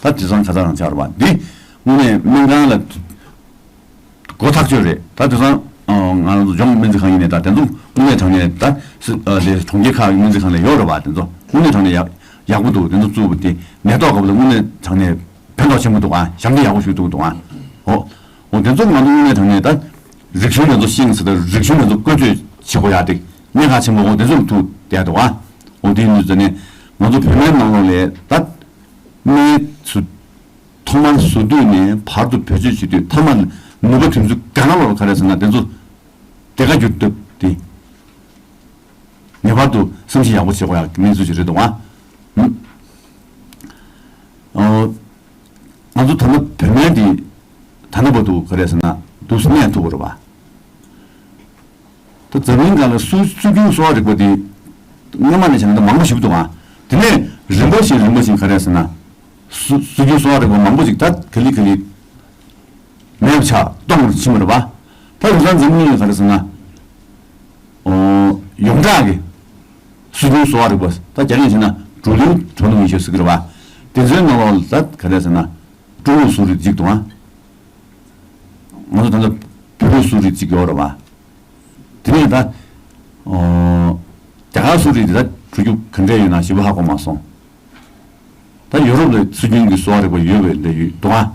ད་དེང་སང་ཁ་མཚར་རང་ཆགས་རེད་པ། འདི་དངོས་གནས་སྨན་ཁང་ལ་སྒོ་ཐག་ཆོད་རེད། ད་དེང་སང་ང་རང་ཚོ་ལྗོངས་སྨན་རྩིས་ཁང་ཡིན་ནའི་ད་དེ་ཚོ་དངོས་གནས་དྲང་གནས་ད་སི་ཨ་དེ་གྲོང་ཁྱེར་ཁག་གི་སྨན་རྩིས་ཁང་ལ་ཡོད་རེད་པ། དེ་ཚོ་དངོས་གནས་དྲང་གནས་ཡག་ཡག་པོ་འདུག་དེ་ཚོ་བཙུགས་པ་དེ་ནད་ཐོག་སྐབས་ལ་དངོས་གནས་དྲང་གནས་ཕན་ཐོགས་ཆེན་པོ་འདུག་ཨ། ཞབས་འདེགས་ཡག་པོ་ཞུས་འདུག་འདུག་ཨ། འོ། འོ་དེ་ཚོ་ང་ཚོ་དངོས་གནས་དྲང་གནས་ད་རིག་གཞུང་དེ་ཚོ་ཤེས་ཟེར་ད་རིག་གཞུང་དེ་ཚོ་བཀོལ་སྤྱོད་བྱེད་དགོས་ཡག་དེ་གནད་འགག་ཆེན་པོ། འོ་དེ་ཚོ་ཐུག་བསྡད་འདུག་ཨ། འོ་དེ་ཡིན་དུས་ཙ་ནས་ང་ཚོ་བོད་སྨན་ནང་ལོགས་ལ་ད་སྨན་ཚུ་ཐོག་མར་བཟོ་དུས་ནས་བར་དུ་བེད་སྤྱོད་བྱེད་དུས་མཐའ་མར་ནུས་པ་ཐོན་ཚུལ་ག་ན་ལོར་ག་རེ་ཟེར་ན་དེ་ཚོ་སྡེ་ཁ་སྒྱུར་ཐབས་དེ་ངེས་པར་དུ་བསམ་གཞིག་ཡག་པོ་བྱེད་དགོས་ཡག་གནས་ཚུལ་ཞིག་རེད་འདུག་ཨ། ཨ། ང་ཚོ་ད་ལྟ་བོད་སྨན་འདི་ད་ལྟ་བར་དུ་ག་རེ་ཟེར་ན་འདུག་སེ་གནས་ཐུབ་པ་རེད་པ། ད་འཛམ་གླིང་སྒང་ལ་སྲོལ་སྲོལ་རྒྱུན་གསོ་བ་རིག་པ་འདི་སྔོན་མ་ནས་བྱས་ན་ད་མང་པོ་ཞིག་འདུག་ཨ། དེ་ནས་རིམ་པ་བཞིན་རིམ་པ་བཞིན་ག་རེ་ཟེར་ན་སྲོལ་སྲོལ་རྒྱུན་གསོ་བ་རིག་པ་མང་པོ་ཞིག་ད་ག་ལེ་ག་ལེ་མེད་པ་ཆགས་སྟོང་རུ་ཕྱིན་པ་རེད་པ། ད་དེང་སང་འཛམ་གླིང་ལ་ག་རེ་ཟེར་ན། ཨོ། ཡོངས་གྲགས་ཀྱི་སྲོལ་རྒྱུན་གསོ་བ་རིག་པ། ད་རྒྱ་སྐད་བྱས་ན་主流传统医学ཟེར་གྱི་རེད་པ། དེ་ཚོའི་ནང་ལོགས་ལ་ད་ག་རེ་ཟེར་ན་ཀྲུང་ལུགས་གསོ་རིག་གཅིག་འདུག་ཨ། ང་ཚོ་ད་ལྟ་བོད་ལུགས་གསོ་རིག་གཅིག་ཡོད་རེད་པ། དེ་ནས་ད་ཨོ། རྒྱ་གར་གསོ་རིག་དེ་ད་གྲུ་རྒྱུ་ག་འདྲས་ཡོད་ན་ཞིབ་པ་ཧ་གོ་མ་སོང་། ད་ཡོ་རོབ་ལ་སྲོལ་རྒྱུན་གྱི་གསོ་བ་རིག་པ་ཡོད་པའི་འདྲ་ཡོད་འདུག་ཨ།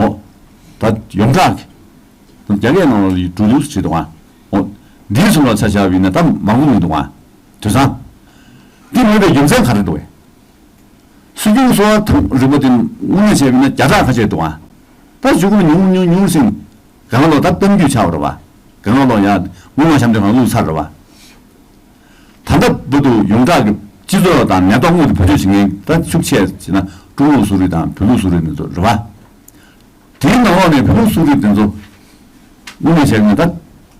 ཨོ། ད་ཡོངས་གྲགས་ཀྱི། རྒྱ་སྐད་ནང་ལ་ཀྲུང་ལུགས་ཟེར་འདུག་ཨ། འོ། འདིའི་བཟུང་ལ་ཆ་བཞག་པ་ཡིན་ན་ད་མང་པོ་མི་འདུག་ཨ། དེང་སང་། འདི་མེད་པའི་རྒྱུ་མཚན་ག་རེ་འདུག་གས། སྲོལ་རྒྱུན་གསོ་བ་ཐང་རིག་པ་དེ་དངོས་གནས་བྱས་པ་ཡིན་ན་བརྒྱ་ཕྲག་ཁ་ཤས་འདུག་ཨ། ད་གཞུག་གུ་ཉུང་ཉུང་ཉུང་ཟིན། གང་ལོ་ད་གཏམ་རྒྱུད་ཆགས་པ་རེད་པ། གང་ལོ་ཡ། སྔོན་མ་ཤམ་དེ་གང་བླུགས་ཚར་རེད་པ། ད་ལྟ་བར་དུ་ཡོངས་གྲགས་ཀྱི་སྤྱི་ཚོགས་དང་ནད་ཐོག་དངོས་སུ་བེད་སྤྱོད་བྱེད་མཁན་ད་ཤུགས་ཆེ་ཟེར་ན་ཀྲུང་ལུགས་གསོ་རིག་དང་བོད་ལུགས་གསོ་རིག་འདི་ཚོ་རེད་པ། དེའི་ནང་ལོགས་ནས་བོད་ལུགས་གསོ་རིག་འདི་ཚོ་དངོས་གནས་བྱས་ན་ད་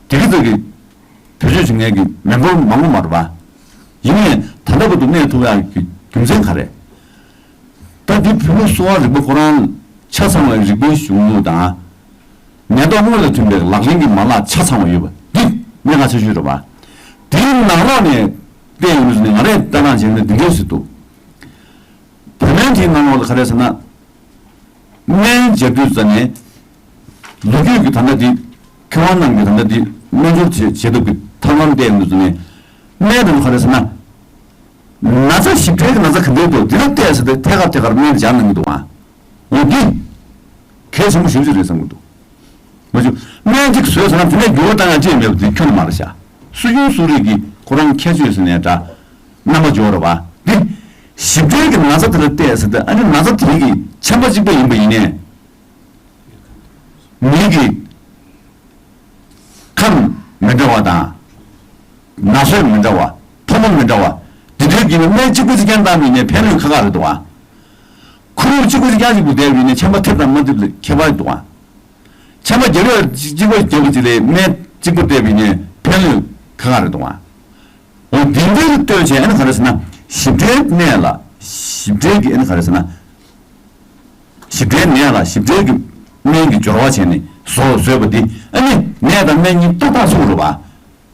དེ་གི་ཚོད་ཀྱི་བེད་སྤྱོད་བྱེད་མཁན་གྱི་མི་འབོར་མང་པོ་མ་རེད་པ། ཡིན་ནའི་ད་ལྟ་བར་དུ་གནས་ཐུབ་ཡག་གི་རྒྱུ་མཚན་ག་རེ། ད་འདི་བོད་ལུགས་གསོ་བ་རིག་པ་ཁོ་རང་ཆ་ཚང་བའི་རིག་པའི་གཞུང་ལུགས་དང་། ནད་ཐོག་དངོས་ལ་མཐུན་པའི་ལག་ལེན་གྱི་མ་ལག་ཆ་ཚང་བ་ཡོད་པ་འདི་ གནད་འགག་ཆེ་ཤོས་རེད་བ། དེའི་ནང་ལོགས་ནས་བལྟས་ཡོང་དུས་ནས་ང་རས་ལྟ་སྟངས་བྱས་ན་འདི་འདྲས་ཞིག་འདུག་བོད་སྨན་དེའི་ནང་ལོགས་ལ་ག་རེ་ཟེར་ན། སྨན་བརྒྱབ་དུས་ཙ་ནས། ལོ་རྒྱུས་ཀྱི་ད་ལྟ་འདི། མཁས་དབང་རྣམས་ཀྱིས་ད་ལྟ་འདི་སྨན་སྦྱོར་བྱེད་བྱེད་ཐབས་ཀྱི་ཐབས་ལམ་བལྟས་ཡོང་དུས་ཙ་ནས། སྨན་དེ་ཚོ་ག་རེ་ཟེར་ན། ན་ཚ་ཞིབ་ཕྲའི་ན་ཚ་ག་འདྲས་འདུག་འདི་ལ་བལྟས་ཟེར་ཏེ་ཐད་ཀར་ཐད་ཀར་སྨན་སྦྱར་གནང་གི་འདུག་ཨང་། འོ་འདི། གལ་ཆེན་པོ་ཞེ་པོ་ཅིག་རེད་བསམ་གྱི་འདུག་མ་གཞི། སྨན་གཅིག་ཟོས་ཚར་ན་དེ་ནས་འགྱུར་བ་བཏང་ཡ་ཅི་ཡང་མེད་པ་དེ་ཁྱོན་ནས་མ་རེད་ཤག་སྲོལ་རྒྱུན་གསོ་རིག་གི་ཁོ་རང་ཁྱད་ཆོས་ཟེར་ནས་འདྲ། རྣམ་པ་འཇོག་རེད་བ། འདི། ཞིབ་ཕྲའི་གི་ན་ཚ་དེ་ལ་བལྟས་ཟེར་ཏེ་ཨ་ནི་ན་ཚ་དེའི་གི་ཆམ་པ་གཅིག་པ་ཡིན་པ་ཡིན་ནའི། མིའི་གི་ཁམས་མི་འདྲ་བ་དང་། ན་ཟུག་མི་འདྲ་བ། ཕོ་མོ་མི་འདྲ་བ། དེ་འདྲའི་གི་ནི་སྨན་གཅིག་པ་གཅིག་རྐྱང་བཏང་བ་ཡིན་ནའི་ཕན་ནུས་ཁག་ཁག་རེད་འདུག་ཨ། ཁུ་རུ་གཅིག་པ་གཅིག་རྐྱང་གཅིག་པུ་བསྡད་པ་ཡིན་ནའི་ཆམ་པ་ཐེབས་དང་མ་ཐེབས་ལ་ཁྱད་པར་འདུག་ཨ། ཆམ་པ་རྒྱབ་ཡ་གཅིག་པ་རྒྱབ་པ་གཅིག་ལས་སྨན་གཅིག་པ་བལྟས་པ་ཡིན་ནའི་ཕན་ནུས་ཁག་ཁག་རེད་འདུག་ཨ། འོ་འདི་འདྲའི་ལྟོས་བྱས་ཨ་ནི་ག་རེ་ཟེར་ན། ཞིབ་ཕྲའི་གནས་ལ། ཞིབ་ཕྲའི་གི་ཨ་ནི་ག་རེ་ཟེར་ན། ཞིབ་ཕྲའི་ནད་ལ་ཞིབ་ཕྲའི་གི་སྨན་གྱི་སྦྱོར་བ་བྱས་ནས་བཟོ་བཟོས་པ་འདི་ཨ་ནི་ནད་དང་སྨན་གཉིས་ཏག་ཏག་ཚུགས་རེད་བ།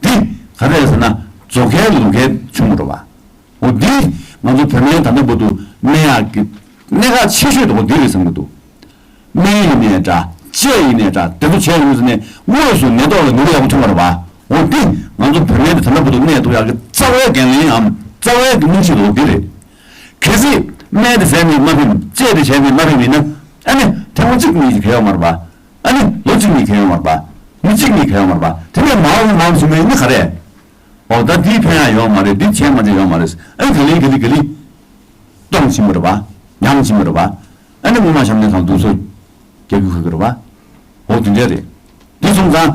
འདི་ག་རེ་རེད་ཟེར་ན་རྫོགས་ཁའི་ལུགས་ཁའི་ཆུང་རེད་བ། འོ་འདི་ང་ཚོ་བོད་སྨན་ད་ལྟ་བར་དུ་སྨན་ཡག་གི་གནད་འགག་ཆེ་ཤོས་དེ་འོ་འདི་རེད་བསམ་གྱི་འདུག་སྨན་ཡིན་ནའི་འདྲ་ལྕེ་ཡིན་ནའི་འདྲ་དེ་ཚོ་བྱས་ཡོང་ཟེར་ནས་དངོས་སུ་ནད་ཐོག་ལ་ནུས་པ་ཡག་པོ་ཐོན་པ་རེད་བ། འོ་འདི་ང་ཚོ་བོད་སྨན་དེ་ད་ལྟ་བར་དུ་གནས་ཐུབ་ཡག་གི་རྩ་བའི་འགན་ལེན་ཡང་རྩ་བའི་གི་རྨང་གཞི་དེ་འོ་འདི་རེད། གལ་སྲིད་སྨན་དེ་བཟས་ནས་མ་ཕན། ལྕེ་དེ་བྱས་ནས་མ་ཕན་མིན་ན་ཨ་ནི་ཐེངས་མ་གཅིག་གཉིས་ཀྱིས་གལ་ཡོད་མ་རེད་པ། ཨ་ནི་ལོ་གཅིག་གཉིས་གལ་ཡོད་མ་རེད་པ། མི་གཅིག་གཉིས་གལ་ཡོད་མ་རེད་པ། དེ་ནས་མང་མང་བྱུང་བའི་ནི་ག་རེ། འོ་ད་འདིས་ཕན་ཡག་ཡོད་མ་རེད། འདི་བྱས་མ་བྱས་ཡོད་མ་རེད། ཨ་ནི་ག་ལེ་ག་ལེ་ག་ལེ་སྟོང་ཕྱིན་པ་རེད་པ། ཉམས་ཕྱིན་པ་རེད་པ། ཨ་ནི་སྔོན་མ་བཤམས་ནས་གང་དུ་སོ། རྒྱག་གི་ཁུག་གི་རེད་བ། འོ་དེ་འདྲ་རེད། དེ་སོང་ཙང་།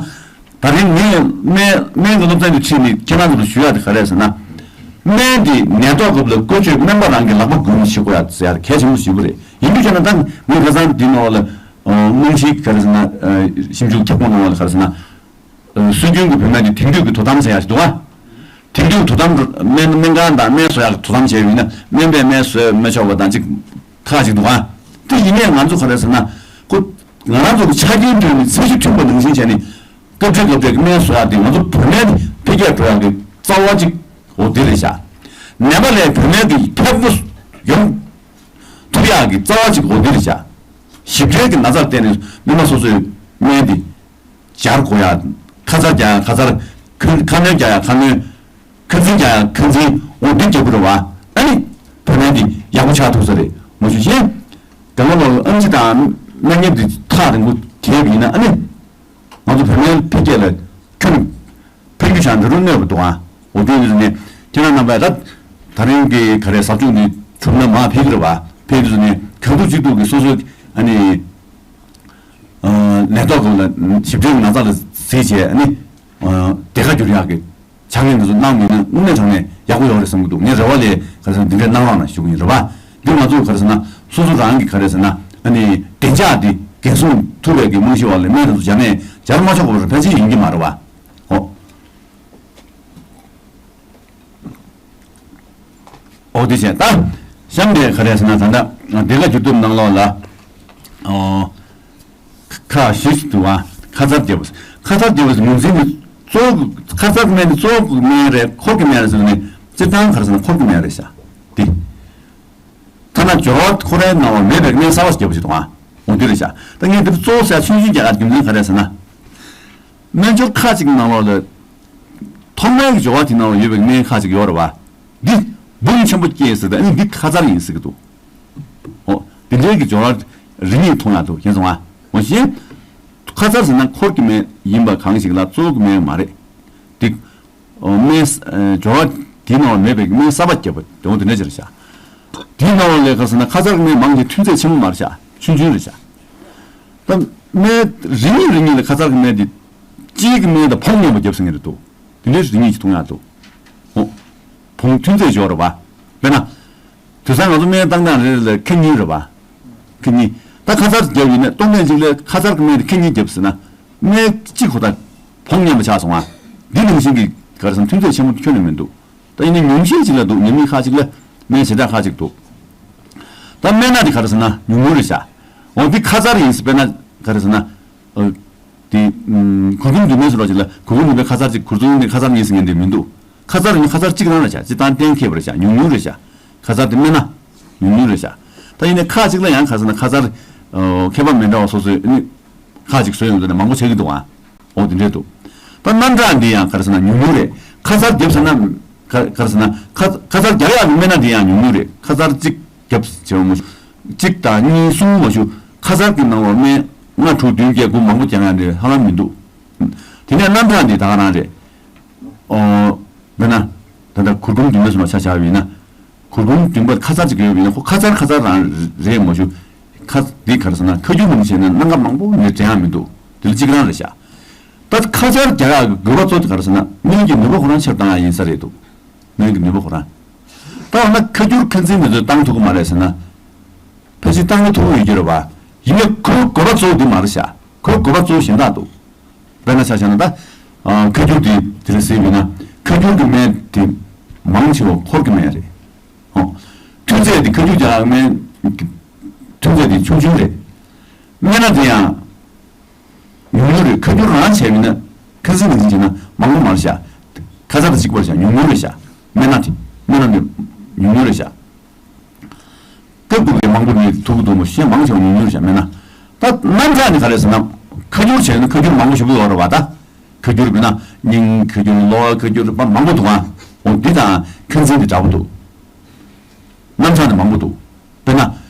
ད་རིང་ངས་སྨན་སྨན་གྱི་སློབ་ཚན་དུ་ཁྲིད་ནས་ཁྱེད་རང་ཚོ་ལ་ཞུ་ཡག་དེ་ག་རེ་རེད་ཟེར་ན། སྨན་དེ་ནད་ཐོག་སྐབས་ལ་བཀོལ་སྤྱོད་སྨན་པ་རང་གི་ལག་པ་སྒུར་ནས་བྱེད་དགོས་ཡག་ཟེར་ཡག་གལ་ཆེན་པོ་ཞེ་པོ་རེད། ཡིན་དུས་ཁྱེད་རང་ད་ངས་ཁ་སང་འདི་ནང་ལ་རྨང་གཞིའི་ག་རེ་ཟེར་ན་ཞིབ་འཇུག་ཁྱབ་ཁོངས་ནང་ལ་ག་རེ་ཟེར་ན། སྲོལ་རྒྱུན་གྱི་བོད་སྨན་དེ་དེང་དུས་ཀྱི་དོ་དམ་བྱེད་ཡག་ཞིག་འདུག་བ། དེང་དུས་དོ་དམ་སྨན་སྨན་ཁང་དང་སྨན་བཟོ་ཡག་གི་དོ་དམ་བྱས་ཡོད་ན་སྨན་པས་སྨན་བཟོས་མི་ཆོག་པ་དང་གཅིག་ཁག་ཅིག་འདུག་ཨ། དེ་ཡིན་ནའི་ང་ཚོ་ག་རེ་ཟེར་ན། ཁོ་ང་རང་ཚོ་གི་ཆ་རྐྱེན་བསྐྲུན་ནས་ཚད་གཞི་མཐུན་པ་ནང་བཞིན་བྱས་ནས་སྐབས་འཕྲལ་སྐབས་འཕྲལ་གྱི་སྨན་བཟོ་ཡག་དེ་ང་ཚོ་བོད་སྨན་འཕེལ་རྒྱས་འགྲོ་ཡག་གི་རྩ་བ་གཅིག་འོ་དེ་རེད་ཤག་ནད་པ་ལ་བོད་སྨན་གྱི་ཕན་པོ་ཡོང་ཐུབ་ཡག་གི་རྩ་བ་གཅིག་འོ་དེ་རེད་ཤག་ཞིབ་ཕྲའི་གི་ན་ཚར་བལྟས་ནས་སྨན་པ་སོ་སོའི་སྨན་དེ། སྦྱར་དགོས་ཡ། ཁ་ཚར་རྒྱག་ཡ་ཁ་ཚར། ཁོན་ཁ་སྣོན་རྒྱག་ཡ་ཁ་སྣོན། ཁ་འཛིན་རྒྱག་ཡ་ཁ་འཛིན། འོ་འདི་རྒྱག་དགོས་རེད་བ། ཨ་ནི། བོད་སྨན་འདི་ཡག་པོ་ཆགས་ཐུབ་ས་རེད། མ་གཞི་གཞན། རྒན་ལགས་ལ་ཨེམ་ཆི་དང་སྨན་ཉམས་འདི་ཐག་རིང་པོ་བྱས་པ་ཡིན་ན་ཨ་ནི། ང་ཚོ་བོད་སྨན་འཕེལ་རྒྱས་ལ་ཁྱོན་ཕན་རྒྱུ་ཆགས་འགྲོ་རུ་གནོད་པ་འདུག་ཨ། འོ་དེ་ཡིན་ནས་ཁྱེད་རང་རྣམ་པས་ད་ད་རིང་གི་ག་རེ་ཟབ་སྦྱོང་འདི་གྲུབ་ན་མར་ཕེབས་ཀྱི་རེད་བ། ཕེབས་དུས་ནས་གང་ཐུབ་ཅི་ཐུབ་ཀྱིས་སོ་སོའི་ཨ་ནི། ནད་ཐོག་ཁོང་ལ་ཞིབ་ཕྲའི་ན་ཚ་ལ་གཟིགས་བྱས་ནི། དེ་ཁ་བསྒྱུར་ཡག་གི་ཕྱག་ལས་འདི་ཚོ་གནང་མི་ན་དངོས་གནས་དྲང་གནས་ཡག་པོ་ཡོང་རེད་བསམ་གྱི་འདུག་ངས་རེ་བ་ལས་ག་རེ་ཟེར་ན་འདི་འདྲའི་གནང་རོགས་གནང་ཞུ་གི་ཡིན་རེད་བ། འདི་ང་ཚོ་ག་རེ་ཟེར་ན་སོ་སོ་རང་གི་ག་རེ་ཟེར་ན་ཨ་ནི་བདེ་འཇགས་འདི་འགན་སྲུང་ཐུབ་པའི་གི་རྨང་གཞི་འོག་ལ་སྨན་འདི་ཚོ་སྦྱར་ནས་སྦྱར་མ་ཆོག་པ་རེད་ཕལ་ཆེར་ཡིན་གྱི་མ་རེད་བ། ཨོ། འོ་དེ་བྱས་ད། གཤམ་ནས་ག་རེ་ཟེར་ན་ད་ལྟ་བདེ་ཁ་བསྒྱུར་ཐབས་ནང་ལོགས་ལ། ཨོ། ཁག་བཞི་ཞིག་འདུག་བ། ཁ་ཚར་རྒྱབ། ཁ་ཚར་རྒྱབ་ནང་ཚན་གྱི་གཙོ་བོ་ཁ་ཚར་སྨན་དེ་གཙོ་བོ་གི་སྨན་རེད་འཁོར་གྱི་སྨན་རེད་ཟེར་ནས་སྤྱིར་བཏང་ག་རེ་ཟེར་ན་འཁོར་གྱི་སྨན་རེད་ཤག་དེ། ཐ་ན་སྦྱོར་བ་ཁོ་རའི་ནང་ལ་མེད་པའི་སྨན་གསར་པ་ཞིག་བརྒྱབ་པ་ཞིག་འདུག་ཨ། འོ་དེ་རེད་ཤག་ད་ངས་འདིར་གཙོ་བོ་ཟེར་ཆུང་ཆུང་རྒྱག་ཡག་རྒྱུ་མཚན་ག་རེ་ཟེར་ན། སྨན་སྦྱོར་ཁག་ཅིག་ནང་ལོགས་ལ། ཐོག་མའི་སྦྱོར་བ་དེ་ནང་ལ་ཡོད་པའི་སྨན་ཁག་ཅིག་ཡོད་རེད་བ། འདི་འབུམ་ཆེན་པོ་སྐྱེས་ཟེར་ཏེ་ཨ་ནི་འདི་ཁ་ཚར་ཡིན་ཟེར་གི་འདུག་འོ། འདི་འདྲའི་གི་སྦྱོར་བ་རེ་གཉིས་མཐོང་ཡག་འདུག་མཁྱེན་སོང་ཨ། འོ་བཞིན། ཁ་ཚར་ཟེར་ན་འཁོར་གྱི་སྨན་ཡིན་པ་གང་ཞིག་ལ་གཙོ་བོ་གི་སྨན་མ་རེད། འདི། སྨན། སྦྱོར་བ་དེའི་ནང་ལ་མེད་པའི་སྨན་གསར་པ་བརྒྱབ་པ་དེ་འོ་དེ་འདྲ་ཅིག་རེད་ཤག་དེའི་ནང་ལ་ལས་ཀ་ཟེར་ན་ཁ་ཚར་གྱི་སྨན་མང་ཆེ་ཐུན་ཚད་ཆེན་པོ་མ་རེད་ཤག་ཆུང་ཆུང་རེད་ཤག་ད་སྨན་རེ་གཉིས་རེ་གཉིས་ལ་ཁ་ཚར་གྱི་སྨན་དེ་གཅིག་གི་སྨན་དང་བོངས་མཉམ་པ་བརྒྱབ་ཟེར་མཁན་རེད་འདུག་དེ་འདྲའི་རེ་གཉིས་ཀྱི་མཐོང་ཡག་འདུག་འོ། བོངས་ཐུན་ཚད་ཡོད་རེད་བ། དཔེར་ན། དེང་སང་ང་ཚོ་སྨན་བཏང་སྟངས་རེ་རེ་ལ་ཁེ་གཉིས་རེད་བ། ཁེ་གཉིས། ད་ཁ་ཚར་བརྒྱབ་ཡིན་ན་སྟོང་སྨན་གཅིག་ལ་ཁ་ཚར་གྱི་སྨན་དེ་ཁེ་གཉིས་བརྒྱབ་ཟེར་ན། སྨན་གཅིག་ཁོ་ད་བོངས་མཉམ་པ་ཆགས་སོང་ང་། འདི་ནང་བཞིན་གྱི་ག་རེ་ཟེར་ན་ཐུན་ཚད་ཆེན་པོ་ཁྱོན་ནས་མི་འདུག་ད་ཡིན་ན་ཉུང་ཤས་ཅིག་ལ་འདུག་ཉམས་ལེན་ཁག་ཅིག་ལ་སྨན་ཞེ་དྲག་ཁག་ཅིག་འདུག་ད་སྨན་སྣ་དེ་ག་རེ་ཟེར་ན་ཉུང་ཉུང་རེད་ཤག་འོ་འདི་ཁ་ཚར་ཡིན་ཟེར་དཔེར་ན་ག་རེ་ཟེར་ན། ཨ། གུར་གུམ་བདུན་མའི་སུ་རོགས་ཅིག་ལ་གུར་གུམ་བདུན་མའི་ཁ་ཚར་གཅིག་གུར་གུམ་བདུན་མའི་ཁ་ཚར་གཉིས་ཟེར་མཁན་དེ་མི་འདུག་ཁ་ཚར་ནི་ཁ་ཚར་གཅིག་རང་རེད་ཤག་སྤྱིར་བཏང་གཏན་འཁེལ་བ་རེད་ཤག་ཉུང་ཉུང་རེད་ཤག་ཁ་ཚར་དེ་སྨན་སྣ་ཉུང་ཉུང་རེད་ཤག་ད་ཡིན་ནའི་ཁག་ཅིག་ལ་ཡང་ག་རེ་ཟེར་ན་ཁ་ཚར་ཁྱད་པར་མི་འདྲ་བ་སོ་སོའི་ནི་ཁག་ཅིག་བཟོས་ཡོང་དུས་ནས་མང་པོ་ཆགས་ཀྱི་འདུག་ཨ། འོ་དེ་འདྲས་འདུག་ད་རྣམ་གྲངས་འདི་ཡང་ག་རེ་ཟེར་ན་ཉུང་ཉུང་རེད། ཁ་ཚར་བརྒྱབ་ཟེར་ན་ག་ག་རེ་ཟེར་ན་ཁ་ཁ་ཚར་རྒྱག་ཡག་གི་སྨན་སྣ་འདི་ཡང་ཉུང་ཉུང་རེད། ཁ་ཚར་གཅིག་བརྒྱབ་བྱས་པ་མ་གཏོགས་གཅིག་དང་གཉིས་གསུམ་མ་གཏོགས་ཁ་ཚར་གྱི་ནང་ལ་སྨན་ལྔ་དྲུག་བདུན་བརྒྱད་དགུ་མང་པོ་རྒྱག་ཡག་འདི་ཧ་ལམ་མི་འདུག་དེ་ནས་རྣམ་གྲངས་འདི་ད་ག་རང་རེད། ཨོ། དཔེར་ན། ད་ལྟ་གུར་གུམ་བདུན་མའི་སུ་ལ་ཆ་བཞག་པ་ཡིན་ན། གུར་གུམ་བདུན་པ་ཁ་ཚར་གཅིག་ཡོད་པ་ཡིན་ན་ཁོ་ཁ་ཚར་ཁ་ཚར་རང་རེད་མ་གཞི། ཁ་འདི་ག་རེ་ཟེར་ན་ཁ་སྒྱུར་མང་པོ་བྱས་ན་སྣ་ཁ་མང་པོ་ནས་འདྲེན་ཡག་མི་འདུག་དེ་ལ་གཅིག་རང་རེད་ཤག་ད་ཁ་ཚར་རྒྱག་ཡག་གི་དགོས་པ་གཙོ་དེ་ག་རེ་ཟེར་ན་སྨན་གྱི་ནུས་པ་ཁོ་རང་ཆེར་བཏང་ཡག་ཡིན་ས་རེད་འདུག་སྨན་གྱི་ནུས་པ་ཁོ་རང་། ད་འོ་ན་ཁ་སྒྱུར་ཁ་འཛིན་དེ་ཚོས་བཏང་ཐུབ་ཀྱི་མ་རེད་ཟེར་ན། ཕལ་ཆེར་བཏང་གི་ཐུབ་ཀྱི་ཡོད་ཀྱི་རེད་བ། ཡིན་ནའི་ཁོའི་དགོས་པ་གཙོ་བོ་འདི་མ་རེད་ཤག་ཁོའི་དགོས་པ་གཙོ་བོ་གཞན་དག་འདུག་དཔེར་ན་ཆ་བཞག་ན་ད། ཨ། ཁ་སྒྱུར་དེ་དེ་ལ་ཟེར་བས་ན་ཁ་སྒྱུར་གྱི་སྨན་དེ་མང་ཆེ་བ་འཁོར་གྱི་སྨན་རེད། ཨོ། ཐུན་རྫས་དེ་ཁ་སྒྱུར་རྒྱག་སྨན། ཐུན་རྫས་དེ་ཆུང་ཆུང་རེད། སྨན་སྣ་དེ་ཡང་ཉུང་ཉུང་རེད། ཁ་སྒྱུར་རང་བྱས་པས་ན་ཁ་འཛིན་ནང་བཞིན་བྱས་ན་མང་པོ་མ་རེད་ཤག་ཁ་ཚར་དང་གཅིག་པ་རེད་ཤག་ཉུང་ཉུང་རེད་ཤག་སྨན་སྣ་དེ་སྨན་སྣ་དེ་ཉུང་ཉུང་རེད་ཤག་སྐབས་དུ་བའི་མང་པོ་མི་ཐུག་གི་འདུག་མོ་ཤེས་མང་ཆེ་བ་ཉུང་ཉུང་བྱ་མེད་ན། ད་རྣམ་གྲངས་ནི་ག་རེ་ཟེར་ན། ཁ་སྒྱུར་བྱས་ན་ཁ་སྒྱུར་མང་པོ་ཞིག་ཡོད་རེད་བ་ད། ཁ་སྒྱུར་བྱས་ན་སྙིང་ཁ་སྒྱུར་གློ་བ་ཁ་སྒྱུར་པ་མང་པོ་འདུག་ཨ། འོ་འདི་དང་ཁ་འཛིན་འདི་འདྲ་པོ་འདུག་རྣམ་གྲངས་ནི་མང་པོ་འདུག་དཔེར་ན།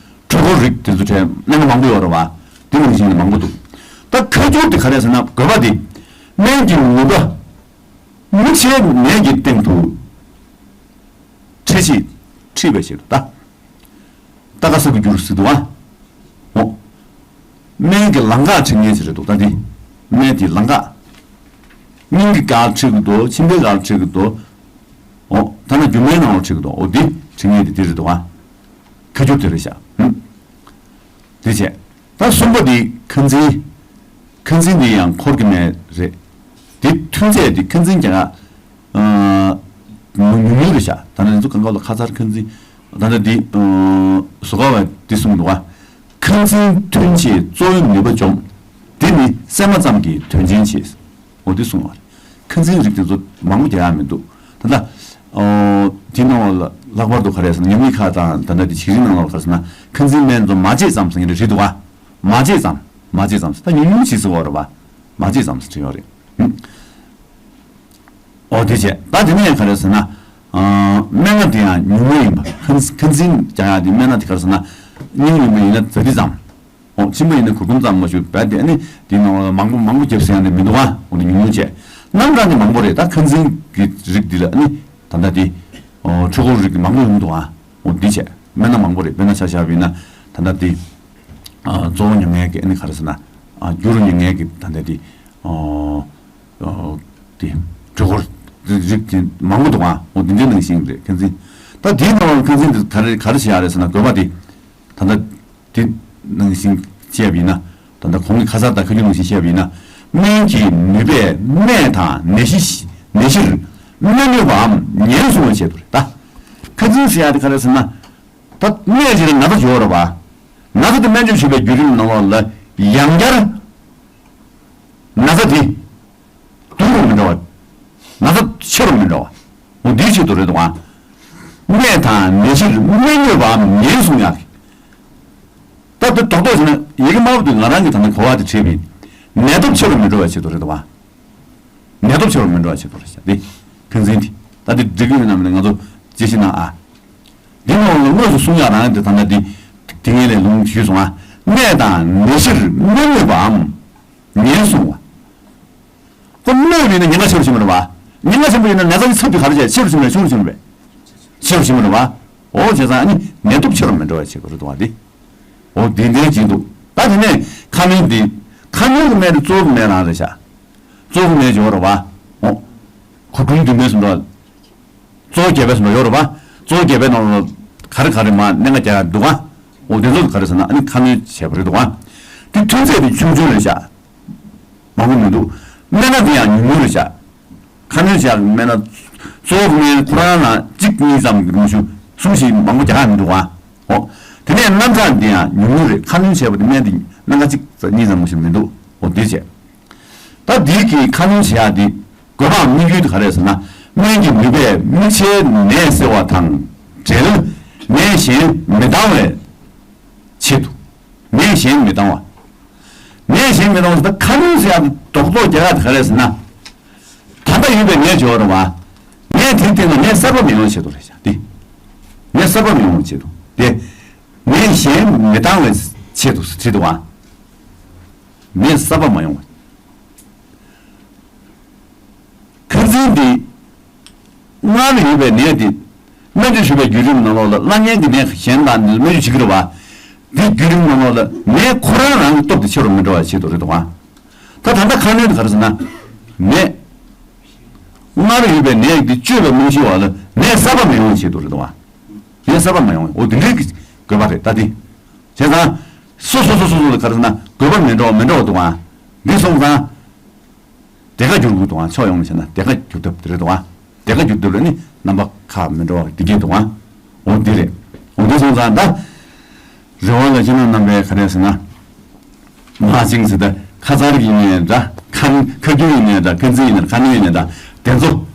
གྲོད་ཁོག་རིགས་དེ་ཚོ་གྲས་སྣ་ཁ་མང་པོ་ཡོད་རེད་བ། འདི་ནང་བཞིན་ནི་མང་པོ་འདུག་ད་ཁ་སྒྱུར་འདི་ག་རེ་ཟེར་ན་དགོས་པ་འདི། སྨན་གྱི་ནུས་པ། མི་ཚེའི་ནད་ཀྱི་སྟེང་དུ། འཕྲད་ཕྱིར་འཁྲིད་པའི་ཕྱིར་དུ་ད། ད་ག་ས་གི་རྒྱུ་རུ་སྲིད་དུ་བ། འོ། སྨན་གྱི་ལམ་ཁ་འཁྲིད་མཁན་ཞིག་རེད་འདུག་ད་འདི། སྨན་དེའི་ལམ་ཁ། སྙིང་གི་ག་ལ་འཁྲིད་ཀྱི་འདུག་མཆིན་པའི་ག་ལ་འཁྲིད་ཀྱི་འདུག་འོ། ཐ་ན་རྒྱུ་མའི་ནང་ལ་འཁྲིད་ཀྱི་འདུག་འོ་འདི་འཁྲིད་མཁན་དེ་འདི་རེད་འདུག་བ། ཁ་སྒྱུར་དེ་རེད་ཤག་ཧུམ། དེ་བྱས། ད་གསུམ་པ་འདི་ཁ་འཛིན། ཁ་འཛིན་འདི་ཡང་འཁོར་གྱི་མེད་རེད། འདི་ཐུན་རྫས་འདི་ཁ་འཛིན་རྒྱག་ཡག་ཉུང་ཉུང་རེད་ཤག་ད་ནི་ཚོ་གང་ག་ལ་ཁ་ཚར་ཁ་འཛིན། ད་ནི་འདི་བཟོ་ག་བ་འདི་གསུངས་འདུག་ག་ཁ་འཛིན་ཐུན་གྱི་གཙོ་བོའི་ནུས་པ་འཇོམས། འདི་ནི་སྲན་མ་ཙམ་གྱིས་དོན་ཆེན་བྱེད། འོ་འདི་གསུངས་པ་རེད། ཁ་འཛིན་རིགས་དེ་ཚོ་མང་པོ་རྒྱག་ཡག་མི་འདུག་ད་ལྟ། ཨོ། དེའི་ནང་ལ་ལྷག་པར་དུ་ག་རེ་ཟེར་ན་ཉམས་ལེན་ཁག་དང་ད་ལྟ་དེ་བྱེད་རིམ་ནང་ལ་ག་རེ་ཟེར་ན་ཁ་འཛིན་སྨན་ཚོ་མ་བརྗེད་ཙམ་ཟེར་མཁན་རེད་འདུག་ག་མ་བརྗེད་ཙམ། མ་བརྗེད་ཙམ་ཟེར་ད་ཉུང་ཉུང་བྱེད་ཟེར་བ་རེད་བ། མ་བརྗེད་ཙམ་ཟེར་བྲིས་ཡོད་རེད། ཨོ་དེ་བྱས་ད་དེ་ནས་ག་རེ་ཟེར་ན། ཨ། སྨན་སྣ་དེ་ཡང་ཉུང་ཉུང་ཡིན་པ། ཁ་ཁ་འཛིན་རྒྱག་ཡག་དེ་སྨན་སྣ་དེ་ག་རེ་ཟེར་ན། སྙིང་ཡིན་པ་ཡིན་ན་ཛ་དྲི་ཙམ། འོ་མཆིན་པ་ཡིན་ན་གུར་གུམ་ཙམ་མ་ཞུ་བས་དེ་ནི་དེའི་ནང་ལ་མང་པོ་མང་པོ་རྒྱབ་ཟེར་ཡག་ནི་མི་འདུག་ཨ། འོ་ནི་ཉུང་ཉུང་བྱས། རྣམ་གྲངས་ནི་མང་པོ་རེད་ད་ཁ་འཛིན་གྱི་རིགས་འདི་ལ་ནི་ད་ལྟ་དེ། འོ་འཁྲུལ་འཁོར་རིགས་མང་པོ་ཡོང་གི་འདུག་ཨ། འོ་འདི་བྱས་སྨན་སྣ་མང་པོ་རེད། དཔེར་ན་ཆ་བཞག་པ་ཡིན་ན་ད་ལྟ་དེ། གཙོ་བོ་མྱོང་མཁན་གྱི་ཨ་ནི་ག་རེ་ཟེར་ན། འགྱུར་མྱོང་མཁན་གྱི་ད་ལྟ་དེ། དེ། འཁྲུལ་འཁོར་རིགས་དེ་མང་པོ་འདུག་ཨ། འོ་འདི་འདྲའི་ནང་བཞིན་རེད་ཁ་འཛིན། ད་དེའི་ནང་ལ་ཁ་འཛིན་དེ་ག་རེ་ག་རེ་བྱེད་ཡག་རེད་ཟེར་ན་དགོས་པ་དེ། ད་ལྟ། དེ་ནང་བཞིན་བཤད་པ་ཡིན་ན། ད་ལྟ་གོང་གི་ཁ་ཚར་དང་ཁ་སྒྱུར་ནང་བཞིན་བཤད་པ་ཡིན་ན། སྨན་གྱི་ནུས་པས་སྨད་དང་ནད་གཞི་ནད་གཞིར་སྨན་གནོད་པའམ་ངན་སོང་བའི་ཆེད་དུ་རེད་ད། ཁ་འཛིན་ཟེར་ཡག་དེ་ག་རེ་ཟེར་ན། ད་སྨད་ཅིག་ལ་ན་ཚ་ཡོད་རེད་བ། ན་ཚ་དེ་སྨན་བཅོས་བྱེད་པའི་བརྒྱུད་རིམ་ནང་ལོགས་ལ་ཡང་བསྐྱར། ན་ཚ་དེ། སྡུག་རུ་མི་འགྲོ་བ། ན་ཚ་ཆེ་རུ་མི་འགྲོ་བ། འོ་འདིའི་ཆེད་དུ་རེད་དོ། སྨད་དང་ནད་གཞིར་སྨན་གནོད་པའམ་ངན་སོང་ཡང་། ད་ལྟ་རྡོག་རྡོག་བྱས་ན་ཡི་གེ་དམར་པོ་དེ་ང་རང་གིས་ད་ལྟ་གོ་བ་དེ་བྲིས་པ་ཡིན། ནད་སྟོབས་ཆེ་རུ་མི་འགྲོ་བའི་ཆེད་དུ་རེད་དོ། ནད་སྟོབས་ཆེ་རུ་མི་འགྲོ་བའི་ཆེད་དུ་རེད་ཤག་འདི། ཁ་འཛིན་དེ། ད་འདི་འགྲིག་གི་ཡོད་ན་མིན་ན་ང་ཚོ་དཔྱད་ཞིབ་གནང་ཨ། འདི་ནང་ལ་དངོས་སུ་གསུང་ཡག་རང་དེ་ད་ལྟ་འདི། དེ་ངས་ལས་ལུང་ཞུས་སོང་ཨ། སྨད་དང་ནད་གཞིར་སྨན་གནོད་པའམ། ངན་སོང་བ། ཁོ་གནོད་པ་ཡིན་ན་ཉེན་ཁ་ཆེ་རུ་ཕྱིན་པ་རེད་བ། ཉེན་ཁ་ཆེན་པོ་ཡིན་ན་ན་ཚ་གི་ཚབ་དེ་ག་རེ་བྱས་ཆེ་རུ་ཕྱིན་པ་རེད་ཆུང་རུ་ཕྱིན་པ་རེད། ཆེ་རུ་ཕྱིན་པ་རེད་བ། འོ་བྱས་ཙང་ཨ་ནི་ནད་སྟོབས་ཆེ་རུ་མི་འགྲོ་བའི་ཆེད་དུ་རེད་འདུག་བ་འདི། འོ་འདི་འདྲའི་བྱེད་འདུག་ད་དེ་ནས་ཁ་སྣོན་འདི། ཁ་སྣོན་གྱི་སྨན་དེ་གཙོ་བོ་གི་སྨན་རང་རེད་ཤག་གཙོ་བོ་གི་སྨན་ཅིག་ཡོད་རེད་བ། འོ། གུར་གུམ་བདུན་མའི་སུ་འགྲོ། གཙོ་བོ་བརྒྱད་པའི་སུ་འགྲོ་ཡོད་རེད་བ། གཙོ་བོ་བརྒྱད་པའི་ནང་ལ་ག་རེ་ག་རེ་མ་གནད་འགག་རྒྱག་ཡག་འདུག་ག་འོ་དེ་ཚོ་ག་རེ་ཟེར་ན་ཨ་ནི་ཁ་སྣོན་བྱས་པ་རེད་འདུག་ག་དེ་ཐུན་ཚད་དེ་ཆུང་ཆུང་རེད་ཤག་མང་པོ་མི་འདུག་སྨན་སྣ་དེ་ཡང་ཉུང་ཉུང་རེད་ཤག་ཁ་སྣོན་བྱས་པའི་སྨན་སྣ། གཙོ་བོ་སྨན་ཁོ་རང་ལ་གཅིག་གཉིས་ཙམ་གྱི་རིམ་ཞུ་གསུམ་བཞི་མང་པོ་རྒྱག་ཡག་མི་འདུག་ག་འོ། དེ་ནས་རྣམ་གྲངས་འདི་ཡང་ཉུང་ཉུང་རེད། ཁ་སྣོན་བྱས་པ་དེ་སྨན་དེ་སྣ་ཁ་གཅིག་ཙམ་གཉིས་ཙམ་མ་ཞིག་མི་འདུག་འོ་དེ་བྱས། ད་འདི་གི་ཁ་སྣོན་བྱེད་ཡག་འདི་དགོས་པའམ་དམིགས་ཡུལ་དེ་ག་རེ་ཟེར་ན། སྨན་གྱི་ནུས་པས་དམིགས་བྱའི་ནད་སེལ་བ་དང་འབྲེལ་ནད་གཞན་མི་ལྡང་བའི་ཆེད་དུ། ནད་གཞན་མི་ལྡང་བ། ནད་གཞན་མི་ལྡང་བ་ཟེར་ན་ཁ་སྣོན་ཟེར་ཡག་རྡོག་རྡོག་རྒྱག་ཡག་དེ་ག་རེ་ཟེར་ན། ད་ལྟ་ཡོད་པའི་ནད་སྦྱོར་བ། ནད་དེའི་སྟེང་ལ་ནད་གསར་པ་མི་ཡོང་བའི་ཆེད་དུ་རེད་བཞག་སྟེ། ནད་གསར་པ་མི་ཡོང་བའི་ཆེད་དུ་སྟེ། ནད་གཞན་མི་ལྡང་བའི་ཆེད་དུ་བྲིས་འདུག་བ། ནད་གསར་པ་མ་ཡོང་བ། ཁ་འཛིན་འདི། སྔར་ཡོད་པའི་ནད་འདི། སྨན་བཅོས་ཞུས་པའི་བརྒྱུད་རིམ་ནང་ལོགས་ལ་བླ་གཉན་གྱི་ནད་གཞན་དག་འདི་སྨན་བཅོས་བྱེད་ཀྱི་རེད་བ། འདི་བརྒྱུད་རིམ་ནང་ལོགས་ལ་ནད་ཁོ་རང་རང་གི་སྟོབས་དེ་ཆེ་རུ་མི་འགྲོ་བའི་ཆེད་དུ་རེད་དོ། ད་ད་ལྟ་ཁ་སྣོན་དེ་ག་རེ་ཟེར་ན། ནད། སྔར་ཡོད་པའི་ནད་འདི་བཅོས་པའི་རྨང་གཞི་བ་ལ་ནད་གསར་པ་མི་ཡོང་བའི་ཆེད་དུ་རེད་དོ། ནད་གསར་པ་མ་ཡོང་བའི་འོ་དེ་འདྲའི་གི་དགོས་པ་རེད་ད་དེ། བྱས་ཙང་། སོ་སོ་སོ་སོ་སོ་ལ་ག་རེ་ཟེར་ན་དགོས་པ་མི་འགྲོ་བ་མི་འགྲོ་བ་འདུག་ཨ། འདི་སོང་ཙང་། དེ་ག་འགྱུར་དགོས་འདུག་ཨ། ཕྱོགས་ཡོངས་ནས་བྱས་ན་དེ་ག་འགྱུར་ཐབས་དེ་རེད་འདུག་ཨ། དེ་ག་འགྱུར་ཐབས་ལ་ནི་རྣམ་པ་ཁ་མི་འགྲོ་བ་འདི་སྐད་འདུག་ཨ། འོ་འདི་རེད། འོ་འདི་སོང་ཙང་ད། རེ་བ་ལ་ཁྱེད་རང་རྣམ་པས་ག་རེ་ཟེར་ན། མ་ཅིང་ཟེར་ད་ཁ་མཚར་ཡིན་ནའི་འདྲ། ཁ་ཁ་རྒྱུན་ཡིན་ནའི་འདྲ། ཁ་འཛིན་ཡིན་ནའི་ཁ་སྣོན་ཡིན་ནའི་འདྲ། དེ་ཚོ།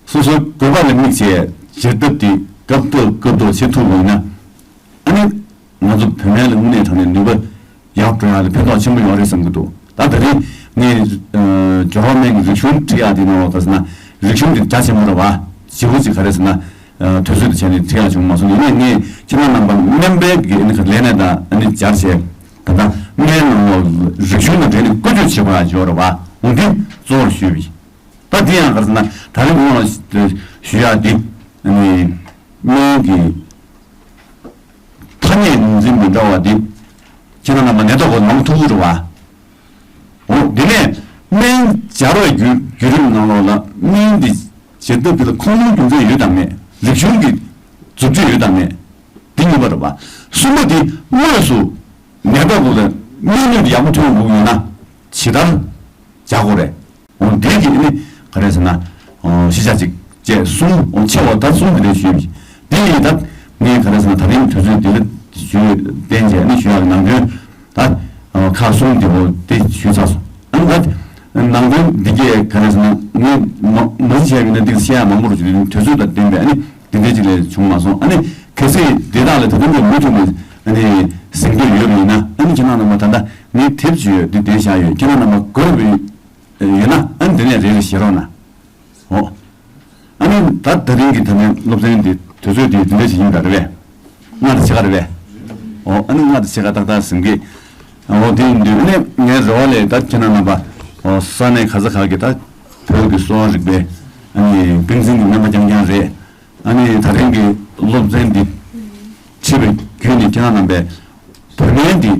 སོ་སོའི་དགོས་པ་ལ་དམིགས་བྱས་བྱེད་ཐབས་དེ་སྐབས་ཐོག་སྐབས་ཐོག་བྱེད་ཐུབ་པ་ཡིན་ན། ཨ་ནི། ང་ཚོ་བོད་སྨན་ལ་དངོས་གནས་དྲང་གནས་ནུས་པ་ཡག་འགྲོ་ཡག་ལ་ཕན་ཐོགས་ཆེན་པོ་ཡོང་རེད་བསམ་གྱི་འདུག་ད་ད་རིང་ངས་ཨ་སྦྱོར་བ་སྨན་གྱི་རིག་གཞུང་ཁྲིད་ཡག་དེ་ནང་ལ་ག་ཟེར་ན་རིག་གཞུང་དེ་རྒྱ་ཆེན་པོ་རེད་བ། ཞེ་པོ་ཅིག་ག་རེ་ཟེར་ན་ཨ་དུས་ཚོད་དེ་བྱས་ནས་ཁྲིད་ཡག་བྱུང་མ་སོང་། ཡིན་ནའི་ངས་ཁྱེད་རང་རྣམ་པ་སྨན་པའི་གི་ཨ་ནི་ལས་གནས་དང་ཨ་ནི་སྦྱར་བྱས་ད་ལྟ་སྨན་ནང་ལོགས་རིག་གཞུང་དང་འབྲེལ་ནས་བཀོལ་སྤྱོད་བྱེད་དགོས་ཡག་ཅིག་ཡོད་རེད་བ། འོ་འདི་གཙོ་བོར་ཞུས་པ་ཡིན། ད་འདི་ཡང་ག་རེ་ཟེར་ན་ད་རིང་ཁོང་ལ་ཞུ་ཡག་འདི་ཨ་ནི་སྨན་གྱི་ཐ་སྙད་ངོས་འཛིན་མི་འདྲ་བ་འདི་ཁྱེད་རང་རྣམ་པ་ནད་ཐོག་གི་མང་ཐུག་རེད་བ། འོ་དེ་ནས་སྨན་སྦྱར་བའི་བརྒྱུད་བརྒྱུད་རིམ་ནང་ལོགས་ལ་སྨན་འདི་བྱེད་ཐབས་འདི་ལ་ཁུངས་ལུང་རྒྱུ་མཚན་ཡོད་དམ་མེད། རིག་གཞུང་གི་མཛུབ་ཁྲིད་ཡོད་དམ་མེད། འདི་གཉིས་པ་རེད་བ། གསུམ་པ་འདི་དངོས་སུ་ནད་པ་ཀུན་ལ་སྨན་ནུས་ཡག་པོ་ཐོན་དགོས་ཡོད་ན་ཇི་ལྟར་སྦྱར་དགོས་རེད། འོ་འདི་གི་ནི་ག་རེ་ཟེར་ན། ཨོ་ཤེས་བྱ་གཅིག་བཅས་གསུམ་ཨོ་ཆེ་བ་ད་གསུམ་དེ་འདྲ་ཞུས་པ་ཞིག་འདི་ཡིན་ད་ངས་ག་རེ་ཟེར་ན་ད་རིང་དུས་ཚོད་འདི་ལ་ཞུས་བསྟན་བྱས་ནི་ཞུ་ཡག་གི་ནང་དོན་ད་ཨོ་ཁག་གསུམ་དེ་འོ་དེ་ཞུས་ཚར་སོང་། ཨ་ནི་ད་ནང་དོན་འདི་གས་ག་རེ་ཟེར་ན་ངས་མ་མ་གཞི་བྱས་པ་ཡིན་ན་འདི་བཤད་ཡག་མང་པོ་རུ་བྱུང་དུས་དུས་ཚོད་དང་ལྡན་པས་ཨ་ནི་འདི་འདྲ་ཅིག་ལས་བྱུང་མ་སོང་། ཨ་ནི་གལ་སྲིད་འདི་དག་ལ་ད་དུང་མུ་མཐུད་ནས་ཨ་ནི་གཟིགས་འདོད་ཡོད་པ་ཡིན་ན་ཨ་ནི་ཁྱེད་རང་རྣམ་པ་ད་ལྟ་ངས་དེབ་ཅིག་ཡོད་འདི་འདྲ་བཞག་ཡོད། ཁྱེད་རང་རྣམ་པ་དགོས་པའི་ཡོད་ན་ཨ་ནི་དེ་ནས་རེ་རེ་བཞེས་རོགས་གནང་། འོ། ཨ་ནི་ད་ད་རིང་གི་ད་ནས་སློབ་ཚན་འདི་དུས་ཚོད་འདི་འདི་འདྲ་ཞིག་ཡིན་པ་རེད་པས། ལྔ་དང་ཕྱེད་ཀ་རེད་པས། འོ་ཨ་ནི་ལྔ་དང་ཕྱེད་ཀ་ཏག་ཏག་ཟིན་གི། འོ་དེ་ཡིན་དུས་ཨ་ནི་ངའི་རེ་བ་ལས་ད་ཁྱེད་རང་རྣམ་པ་འོ་ས་གནས་ག་ས་ག་གི་ད་བོད་ཀྱི་གསོ་བ་རིག་པའི་ཨ་ནི་བསྟན་འཛིན་གྱི་སྨན་པ་རྐྱང་རྐྱང་རེད། ཨ་ནི་ད་ཐེངས་ཀྱི་སློབ་ཚན་འདི་ཁྲིད་པའི་བརྒྱུད་ནས་ཁྱེད་རང་རྣམ་པས་བོད་སྨན་འདི་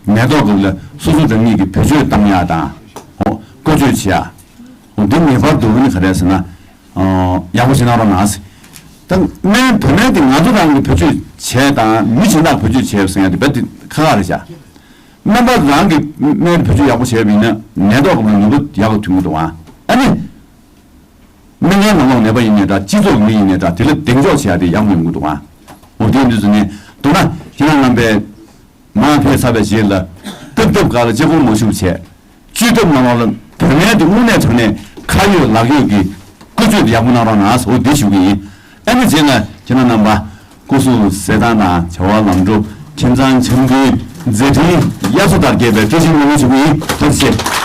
ནད་ཐོག་ཁག་ལ་སོ་སོ་རང་ཉིད་ཀྱིས་བེད་སྤྱོད་བཏང་ཡག་དང་། འོ་བཀོལ་སྤྱོད་བྱེད་ཡག་འོ་འདི་ངེས་པར་དུ་ཨ་ནི་ག་རེ་ཟེར་ན། ཨ་ཡག་པོ་ཞིག་གནང་རོགས་གནང་ཟེར། ད་སྨན་བོད་སྨན་འདི་ང་ཚོ་རང་གིས་བེད་སྤྱོད་བྱས་དང་མི་གཞན་དག་བེད་སྤྱོད་བྱས་ཟེར་ཡག་འདི་རྦད་དེ་ཁག་ཁག་རེད་བཞག་སྨན་པ་རང་གིས་སྨན་བེད་སྤྱོད་ཡག་པོ་བྱས་པ་ཡིན་ན་ནད་ཐོག་ཁག་ལ་ནུས་པ་ཡག་པོ་ཐོན་གྱི་འདུག་ཨ། ཨ་ནི། མི་ངན་ནང་ལོགས་ནད་པ་ཡིན་ནའི་འདྲ་སྤྱི་ཚོགས་ཀྱི་མི་ཡིན་ནའི་འདྲ་དེ་ལ་གདེང་འཇོག་བྱེད་ཡག་དེ་ཡག་མི་འདུག་ཨ། འོ་དེ་འདི་ཚོ་ནི་མདོར་ན་ཁྱེད་རང་རྣམ་པས་མར་ཕེབས་ཚར་བའི་རྗེས་ལ་སྟབས་སྟབས་ག་ལ་གཅིག་པུར་མ་བཞུགས་བྱས། བཅོས་ཐབས་ནང་ལོགས་ལ་བོད་སྨན་དེ་དངོས་གནས་དྲང་གནས་ཁ་ཡོད་ལག་ཡོད་ཀྱི་བཀོལ་སྤྱོད་དེ་ཡག་པོ་གནང་རོགས་གནང་། འོ་དེ་ཞུ་གི་ཡིན། ཨ་ནི་རྗེས་ལ་ཁྱེད་རང་རྣམ་པ་སྐུ་གཟུགས་གསལ་ཐང་དང་བྱ་བ་ལམ་འགྲོ་ཁྱིམ་ཚང་འཆམ་མཐུན་མཛད་འཕྲིན་དབྱར་མཚོ་ལྟར་རྒྱས་པའི་བཀྲ་ཤིས་སྨོན་ལམ་ཞུ་གི་ཡིན། ཐུགས་རྗེ་ཆེ།